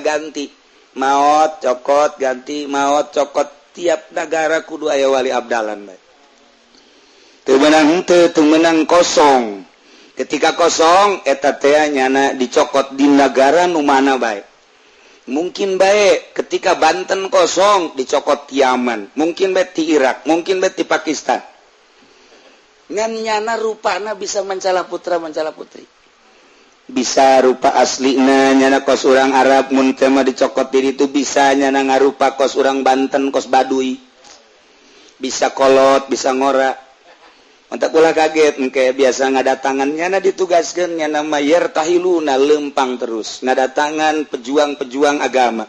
ganti maot cokot ganti maot cokot. Tiap negara kudu aya wali abdalan bae. Teu meunang henteu, teu meunang kosong. Ketika kosong eta teh nyana dicokot di negara nu mana bae. Mungkin bae ketika Banten kosong dicokot ti Yaman, mungkin bae ti Irak, mungkin bae ti Pakistan. Ngan nyana rupana bisa mancala putra mancala putri. Bisa rupa aslina nyana kos urang Arab, mun teh mah dicokot diri itu bisa nyana ngarupa kos urang Banten, kos Baduy. Bisa kolot, bisa ngora. Mantap ulah kaget engke biasa ngadatangan nyana ditugaskeun nyana mah yartahiluna, lempang terus ngadatangan pejuang-pejuang agama.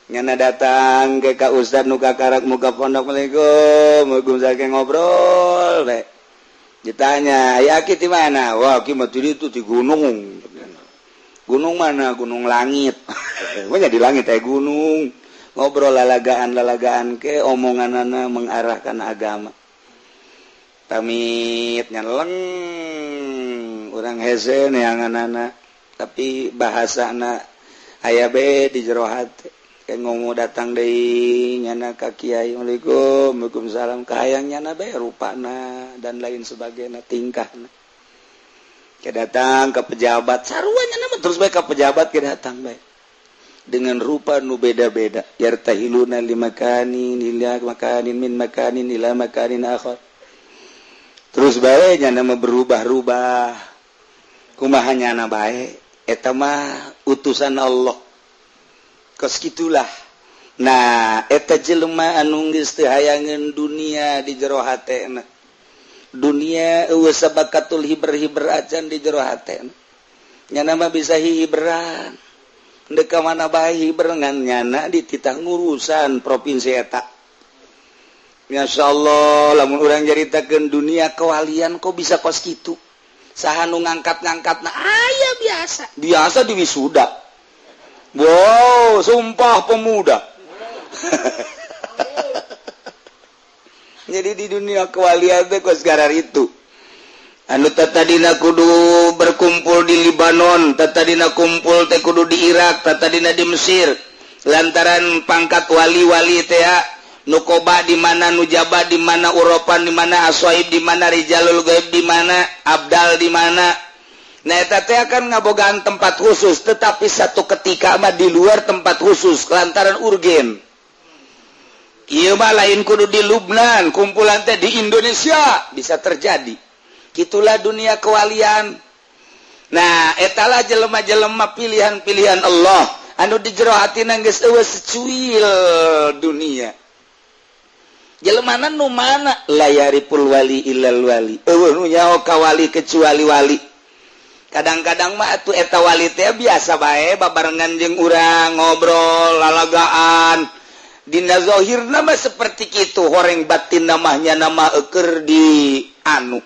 Nyana datang ke ka ustad nu kakarak muka pondok, "Assalamualaikum." Waalaikumsalam, ngobrol we. Ditanya, "Ya, aki di mana?" "Wah, aki mah itu di gunung." "Gunung mana?" "Gunung langit." Pokoknya di langit gunung. Ngobrol lalagaan lalagaan ke omongan anak mengarahkan agama. Pamit nyeleng orang hese neangan anak, tapi bahasa anak aya be di jero hati. Kayak ngomong datang deui nyana ka kiai, "Assalamualaikum." "Waalaikumsalam." Kahayang nyana be rupana dan lain sebagainya, tingkahna. Ke datang ke pejabat sarua nyana mah, terus bae ke pejabat ke datang bae dengan rupa nu beda-beda. Yartahiluna limakanin ila makanin min makanin ila makanin akhar. Terus bae nyana mah berubah-rubah. Kumaha nyana bae eta mah utusan Allah, kos gitulah. Nah, eta jelema anu geus teu hayangeun dunia di jero hatena. Dunia eueuh sabakatul hiber-hiber acan di jero hatena. Nyana mah bisa hiberan dek ka mana bae hiber, ngan nyana dititah ngurusan provinsi eta. Masya Allah, lamun urang nyaritakeun dunia kewalian kok bisa kos kitu, saha nu ngangkat-ngangkat? Nah, aya biasa biasa di wisuda. Wow, sumpah pemuda. Jadi di dunia kewalian teh kos garar itu. Anu tadina kudu berkumpul di Libanon, tadina kumpul teh kudu di Irak, tadina di Mesir. Lantaran pangkat wali-wali teh nukoba di mana, nujaba di mana, uropan di mana, aswaib di mana, rijalul gaib di mana, abdal di mana. Nah, eta teh akan ngabogaan tempat khusus, tetapi satu ketika mah di luar tempat khusus lantaran urgen. Ieu mah lain kudu di Lubnan, kumpulan teh di Indonesia bisa terjadi. Gitulah dunia kewalian. Nah, etalah jelema-jelema pilihan-pilihan Allah anu di jero hatina geus eueuh secuil dunia. Jelema nu mana layaripul wali illal wali. Eueuh nu nyaho ka wali kecuali wali. Kadang-kadang mah atuh eta wali teh biasa bae babarengan jeung urang ngobrol lalagaan. Dina zahirna mah seperti kitu, horeng batin namanya nama eukeur di anu.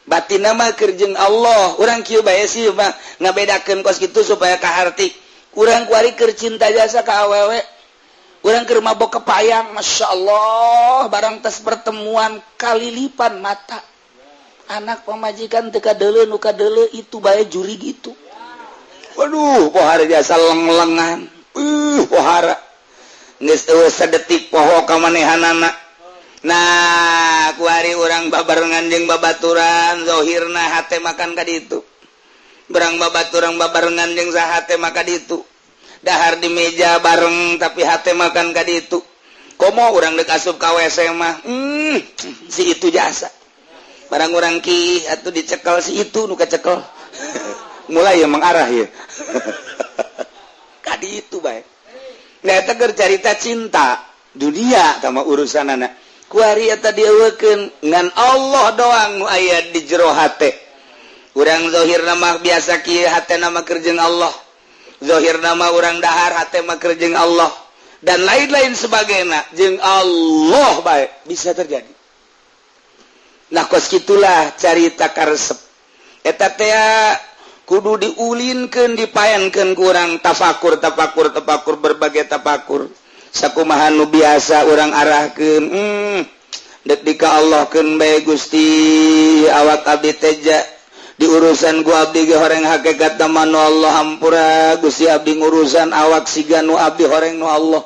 Batin nama keur jeung Allah. Urang kieu bae sih mah ngabedakeun kos kitu supaya kaharti. Urang kuari keur cinta jasa ka awewe. Urang keur mabok kepayang, Masya Allah, barang tes pertemuan kalilipan mata. Anak pamajikan teu kadeuleu nu kadeuleu itu bae juri gitu. Waduh, pohara jasa leng-lengan. Pohara. Geus eueuh sadetik poho ka manehanana. Nah, kuari urang babarengan jeung babaturan, zahirna hate makan ka ditu. Berang babaturan babarengan jeung saha hate maka ditu. Dahar di meja bareng tapi hate makan ka ditu. Komo urang dek asup ka WC mah, si itu jasa. Barang urang ki atuh dicekel si itu nu kacekel. Mulai ya mengarah ya. Ka ditu bae. Nah, eta keur carita cinta dunia sama urusanana. Kuari eta dieuweukeun ngan Allah doang nu aya di jero hate. Urang zahirna mah biasa kieu, hatena mah keur jeung Allah. Zahir nama urang dahar, hate mah keur jeung Allah dan lain-lain sebagainya, jeung Allah bae bisa terjadi. Nah, kos kitulah carita karesep eta teh kudu diulinkeun, dipaenkeun ku urang tafakur, tafakur, tafakur, berbagai tafakur sakumaha nu biasa urang arahkeun. Dek dika Allahkeun bae Gusti, awak abdi teja di urusan ku abdi ge horeng hakikat nu Allah, hampura Gusti, abdi ngurusan awak siga nu abdi horeng nu Allah.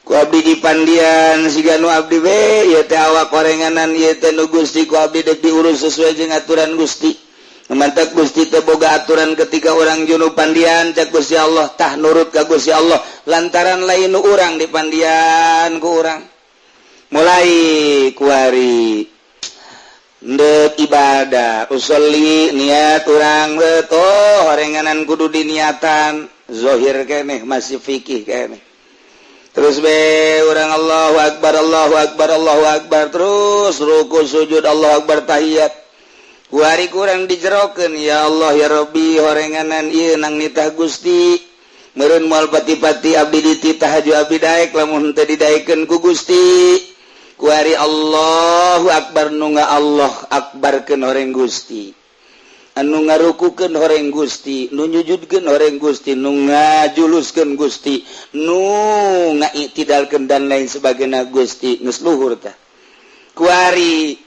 Ku abdi dipandian siga nu abdi we ieu teh awak horenganan ieu teh nu Gusti, ku abdi dek diurus sesuai jeung aturan Gusti. Mantak Gusti teh boga aturan ketika orang junub pandian, cak Gusti Allah tah nurut ka Gusti Allah lantaran lain nu urang dipandian ku urang. Mulai kuari Ndek ibadah usolli niat urang beto horenganan kudu diniatan zohir keneh masih fikih keneh. Terus be urang Allahu akbar Allahu akbar Allahu akbar terus ruku sujud Allahu akbar tahiyat. Kuari kurang dijerokeun ya Allah ya Rabbi horenganan ieu nang nitah Gusti. Meureun moal pati-pati abdi dititah haju abdi daek lamun teu didaekeun ku Gusti. Kuari Allahu akbar nu nga Allah akbarkeun horeng Gusti. Anu ngarukukeun horeng Gusti, nu nyujudkeun horeng Gusti, nu ngajuluskeun Gusti, nu ngaitidalkeun dan lain sebagainya Gusti geus luhur tah. Kuari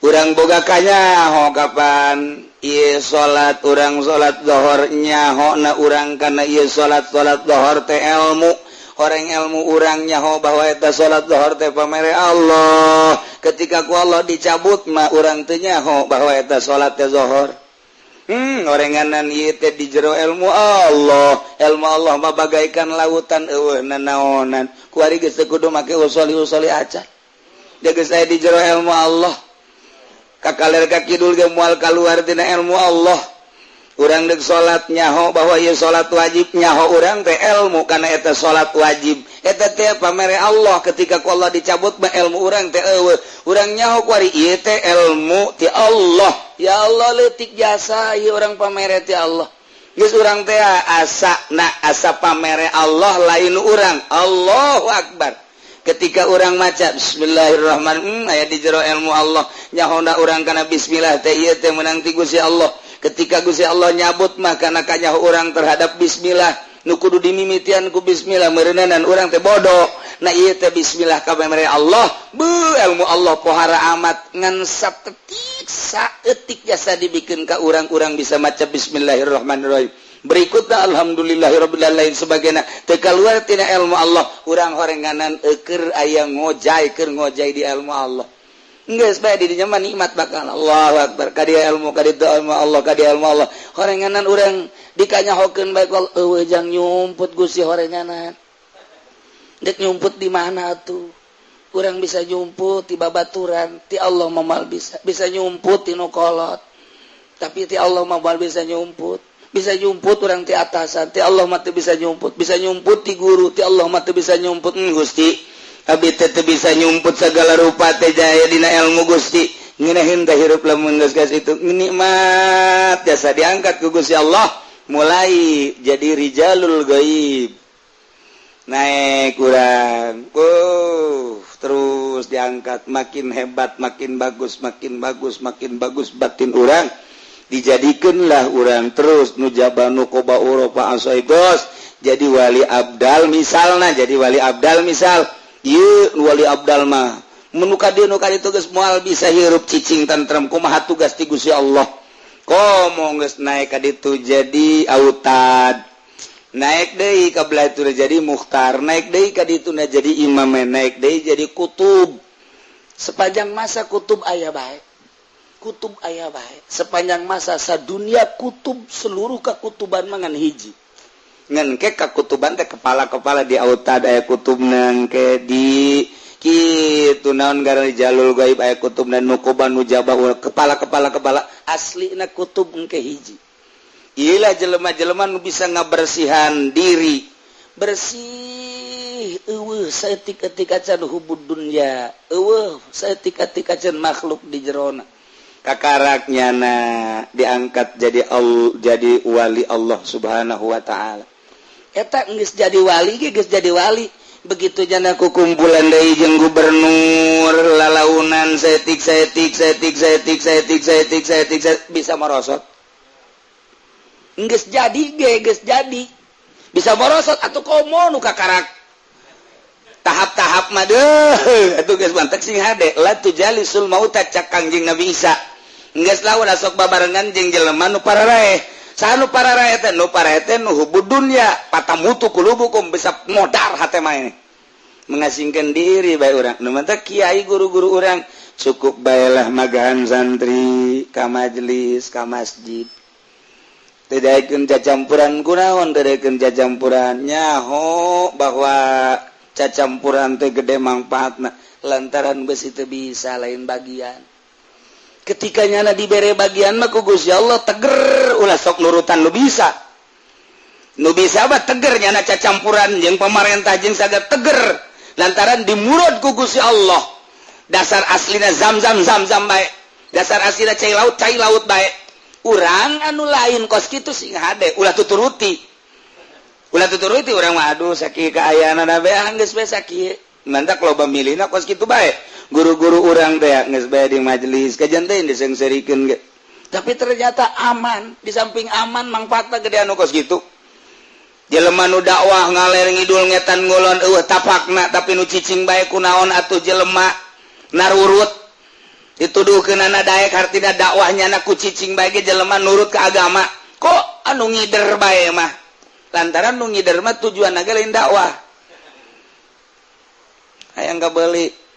urang boga kanyaho kapan ieu salat urang salat zuhur nyahona urang kana ieu salat salat zuhur teh ilmu. Orang ilmu urang nyaho bahwa eta salat zuhur teh pamere Allah. Ketika ku Allah dicabut mah urang teu nyaho bahwa eta salat teh zuhur. Orenganan ieu teh di jero ilmu Allah. Ilmu Allah mah bagaikan lautan eueuh nanaonan. Kuari geus teu kudu make usoli-usoli acan. Da geus aya di jero ilmu Allah. Ka kaler ka kidul ge moal kaluar tina ilmu Allah. Urang dek salat nyaho bahwa ieu salat wajib nyaho urang teh ilmu kana eta salat wajib eta teh pamere Allah. Ketika ku Allah dicabut mah ilmu urang teh eueuh. Urang nyaho kuari ieu teh ilmu ti Allah. Ya Allah leutik jasa ieu urang pamere ti Allah. Geus urang teh asa na asa pamere Allah lain urang. Allahu akbar. Ketika urang maca bismillahirrahmanirrahim aya di jero ilmu Allah nyahona urang kana bismillah teh ieu teh meunang ti Gusti Allah. Ketika Gusti Allah nyabut mah kana kanyaho urang terhadap bismillah nu kudu dimimitian ku bismillah meureunanan urang teh bodoh. Nah ieu teh bismillah ka pamere Allah. Beuh ilmu Allah pohara amat ngan satetik saeutik jasa dibikeun ka urang-urang bisa maca bismillahirrahmanirrahim. Berikutna alhamdulillahirabbil alamin sebagainya teu kaluar tina ilmu Allah. Urang horenganan eueur aya ngojay keur ngojay di ilmu Allah. Geus bae di dinya mah nikmat bakal Allahu akbar ka dia ilmu ka ditu ilmu Allah ka dia ilmu Allah. Horenganan urang dikanyahokeun bae eueuh jang nyumput Gusti horenganan. Dek nyumput di mana atuh? Urang bisa nyumput ti babaturan, ti Allah mah moal bisa. Bisa nyumput ti nu kolot. Tapi ti Allah mah moal bisa nyumput. Bisa nyumput urang ti atasan, ti Allah mah teu bisa nyumput. Bisa nyumput ti guru, ti Allah mah teu bisa nyumput. Gusti abi teh teu bisa nyumput segala rupa teh jaya dina ilmu Gusti. Ngeunaheun teh hirup lamun geus geus itu nikmat jasa diangkat ku Gusti Allah mulai jadi rijalul gaib. Naik urang, terus diangkat makin hebat, makin bagus, makin bagus, makin bagus batin urang. Dijadikeunlah urang terus nujaba nukoba uropa asoibos jadi wali abdal misalna, jadi wali abdal misal. Ieu wali abdal mah menuka dieu nu ka ditu geus moal bisa hirup cicing tentrem kumaha tugas ti Gusti Allah. Komo geus naik ka ditu jadi autad. Naik deui ka belah itu jadi mukhtar, naik deui ka ditu jadi imam, naik deui jadi kutub. Sepanjang masa kutub aya bae. Kutub aya bae. Sepanjang masa sadunia kutub seluruh kakutuban mangan hiji. Ngan ke kakutuban teh kepala-kepala di autad aya kutubna ke di kitu naon gara jalul gaib aya kutubna nukoban nujabah kepala-kepala kepala aslina kutub engke hiji. Iyalah jelema-jelema nu bisa ngabersihan diri. Bersih eueuh saeutik-eutik acan hubud dunya, eueuh saeutik-eutik acan makhluk di jerona. Kakaraknya na diangkat jadi jadi wali Allah Subhanahu wa taala. Eta geus jadi wali ge geus jadi wali. Begitu jana ku kumpulan deui jeung gubernur lalaunan saeutik saeutik saeutik saeutik saeutik saeutik saeutik bisa merosot. Geus jadi ge geus jadi. Bisa merosot atuh komo nu kakarak. Tahap-tahap mah deuh atuh geus mantek sing hade la tujalisul mauta cak Kangjeng Nabi Isa. Geus lawan sok babarengan jeung jelema nu pararaeh. Saha nu pararaeh teh nu paraeh teh nu hubud dunya patamutu kulubukum bisa modar hate mah ini. Mengasingkan diri bae urang. Nu mantak kiai guru-guru urang cukup baelah magahan santri ka majelis ka masjid. Teu daekeun cacampuran kunaon teu daekeun cacampuran nyaho bahwa cacampuran teh gede mangfaatna lantaran besi teu bisa lain bagian. Ketika nyana dibere bagian mah ku Gusti Allah teger ulah sok nurutan nu bisa. Nu bisa mah teger nyana cacampuran jeung pemerintah jeung saga teger lantaran dimurad ku Gusti Allah. Dasar aslina zam-zam zam-zam bae. Dasar aslina cai laut bae. Urang anu lain kos kitu sing hade ulah tuturuti. Ulah tuturuti urang mah aduh sakieu kaayaan bae geus bae sakieu. Mantak loba milihna kos kitu bae. Guru-guru urang teh geus bae di majelis kajian teh disengserikeun ge. Tapi ternyata aman, di samping aman mangfaatna gede anu kos kitu. Jelema nu dakwah ngaler ngidul ngetan ngulon eueuh tapakna tapi nu cicing bae kunaon atuh jelema narurut. Dituduhkeunana daek hartina dakwahnya na ku cicing bae ge jelema nurut ke agama. Kok anu ngider bae mah? Lantaran nu ngider mah tujuanna ge lain dakwah. Hayang kabeuli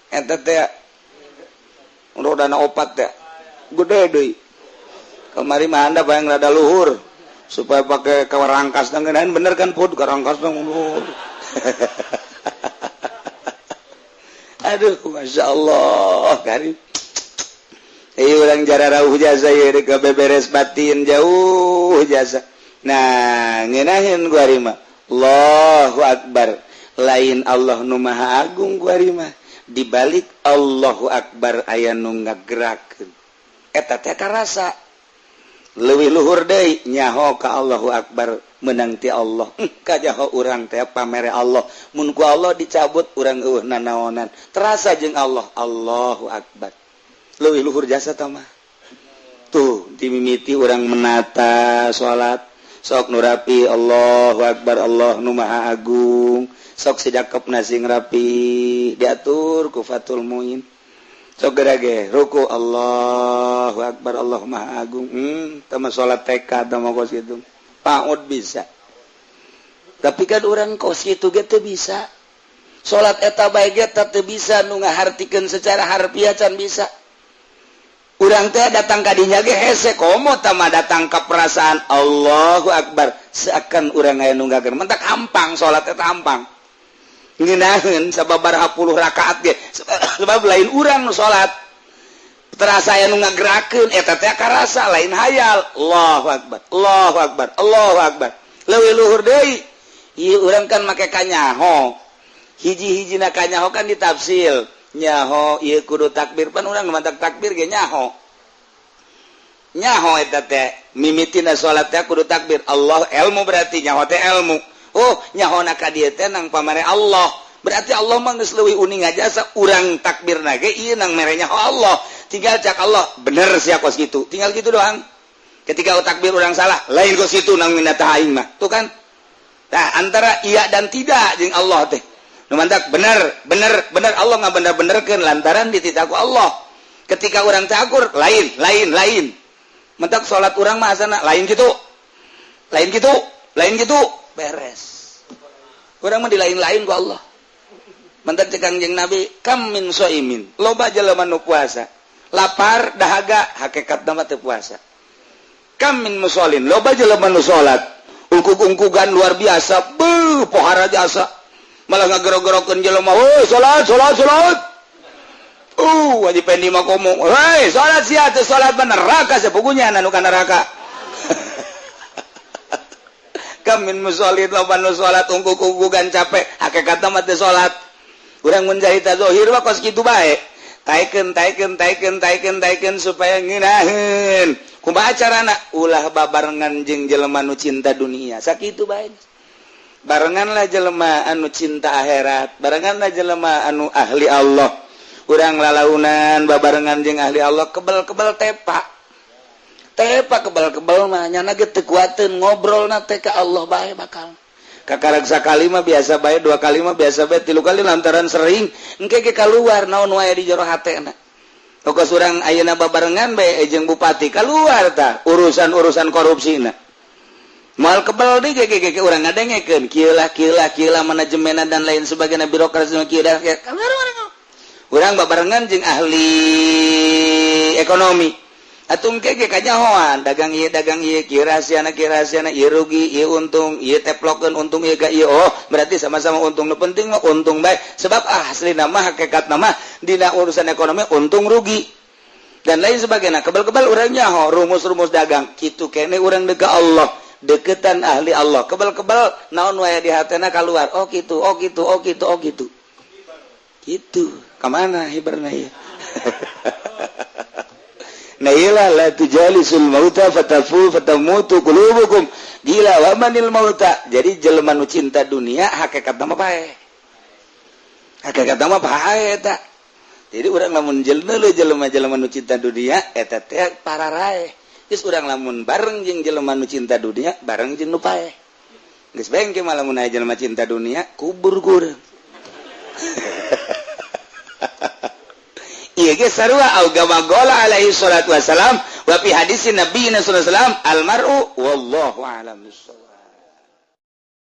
eta teh rodana opat teh gede deui. Kamari mah anda bayang rada luhur supaya pakai kawarangkas ngeunaan bener kan pud karangkasna luhur. Aduh Masya Allah karim. Ieu urang jararauh jasa ieu rek beberes batin jauh jasa. Nah ngeunaheun gua mah Allahu Akbar. Lain Allah nu Maha Agung gua mah. Dibalik Allahu Akbar aya nu ngagerakeun eta teh karasa leuwih luhur deui nyaho ka Allahu Akbar meunang ti Allah kajaho urang teh pamere Allah mun ku Allah dicabut urang eueuh nanaonan terasa jeung Allah Allahu Akbar leuwih luhur jasa tah mah tuh dimimiti urang menata salat sok nu rapi Allahu Akbar Allah nu Maha Agung sok sidakep sing rapi diatur ku Fathul Muin sok gerage ruku Allahu Akbar Allah Maha Agung tama salat TK tama kos kitu paud bisa tapi kan urang kos kitu ge teu bisa salat eta bae ge teu bisa nu ngahartikeun secara harfiah can bisa urang teh datang ka dinya ge hese komo tama datang ka perasaan Allahu Akbar seakan urang aya nu ngager mentak hampang salat eta hampang ngeunaheun sababaraha puluh rakaat ge sebab lain urang nu salat terasa aya nu ngagerakeun eta teh karasa lain hayal Allahu Akbar Allahu Akbar Allahu Akbar leuwih luhur deui ieu urang kan make kanyaho hiji-hijina kanyaho kan ditafsil nyaho ieu kudu takbir pan urang mantak takbir ge nyaho nyaho eta teh mimitina salat teh kudu takbir Allah ilmu berarti nyaho teh ilmu oh nyahona ka dieu teh nang pamare Allah berarti Allah mah geus leuwih uning aja urang takbirna ge ieu nang mere nyaho Allah tinggal cak Allah bener sia kos kitu tinggal kitu doang ketika takbir urang salah lain kos kitu nang minata aing mah tuh kan tah antara iya dan tidak jeung Allah teh nu mantak bener bener bener Allah ngabener-benerkeun lantaran dititah ku Allah ketika urang takur lain lain lain mentak salat urang mah asana lain kitu lain kitu lain kitu beres urang mah di lain-lain ku Allah mentak cek Kangjeng Nabi kam min soimin loba jelema nu puasa lapar dahaga hakikatna mah teu puasa kam min musallin loba jelema nu salat ungkug-ungkugan luar biasa beuh pohara jasa malah ngagero-gerokeun jelema heuh salat salat salat wajib pendi mah komo hei salat sia teu salat mah neraka sapugunya anu ka neraka kam min musallin loba nu salat ungkug-ungkugan capek hakikatna mah teu salat urang mun jahita zahir mah kos kitu bae taikeun taikeun taikeun taikeun taikeun supaya ngeunaheun kumaha carana ulah babarengan jeung jelema nu cinta dunia sakitu bae barenganlah jelema anu cinta akhirat barenganlah jelema anu ahli Allah urang lalaunan babarengan jeung ahli Allah kebel-kebel tepa tepa kebel-kebel mah nyana ge teu kuateun ngobrolna teh ka Allah bae bakal kakarek sakali mah biasa bae dua kali mah biasa bae tilu kali lantaran sering engke ge kaluar naon wae di jero hatena tokos urang ayeuna babarengan bae jeung bupati kaluar tah urusan-urusan korupsina moal kebel deui ge ge urang ngadengekeun kieu lah kieu lah kieu lah manajemenna dan lain sebagainya birokrasi kieu dah kaluar urang babarengan jeung ahli ekonomi atuh engke ge kanyahoan dagang ieu kieu rahasiana ieu rugi ieu untung ieu teplokeun untung ieu ka ieu oh berarti sama-sama untung nu penting mah untung bae sebab aslina mah hakikatna mah dina urusan ekonomi untung rugi. Dan lain sebagainya. Kebal-kebal urang nyaho rumus-rumus dagang. Kitu kene urang deka Allah, deketan ahli Allah. Kebal-kebal naon wae di hatena keluar. Oh gitu, oh gitu, oh gitu, oh gitu. Gitu. Kemana hiberna ya? Nah iyalah la tujalisul mauta fatafu fatamutu qulubukum. Gila wa manil mauta. Jadi jelema nu cinta dunia hakikatna mah paeh. Hakikatna mah paeh eta. Jadi urang lamun jelema-jelema nu cinta dunia eta teh pararaeh. Geus urang lamun bareng jeung jelema nu cinta dunia bareng jeung nu paeh. Geus bengke mah lamun aya jelema cinta dunia kubur ku urang. Ieu ge sarua au gama gola alaihi salatu wasalam wa fi hadisin nabiyina sallallahu alaihi wasallam al mar'u wallahu a'lam bissawab.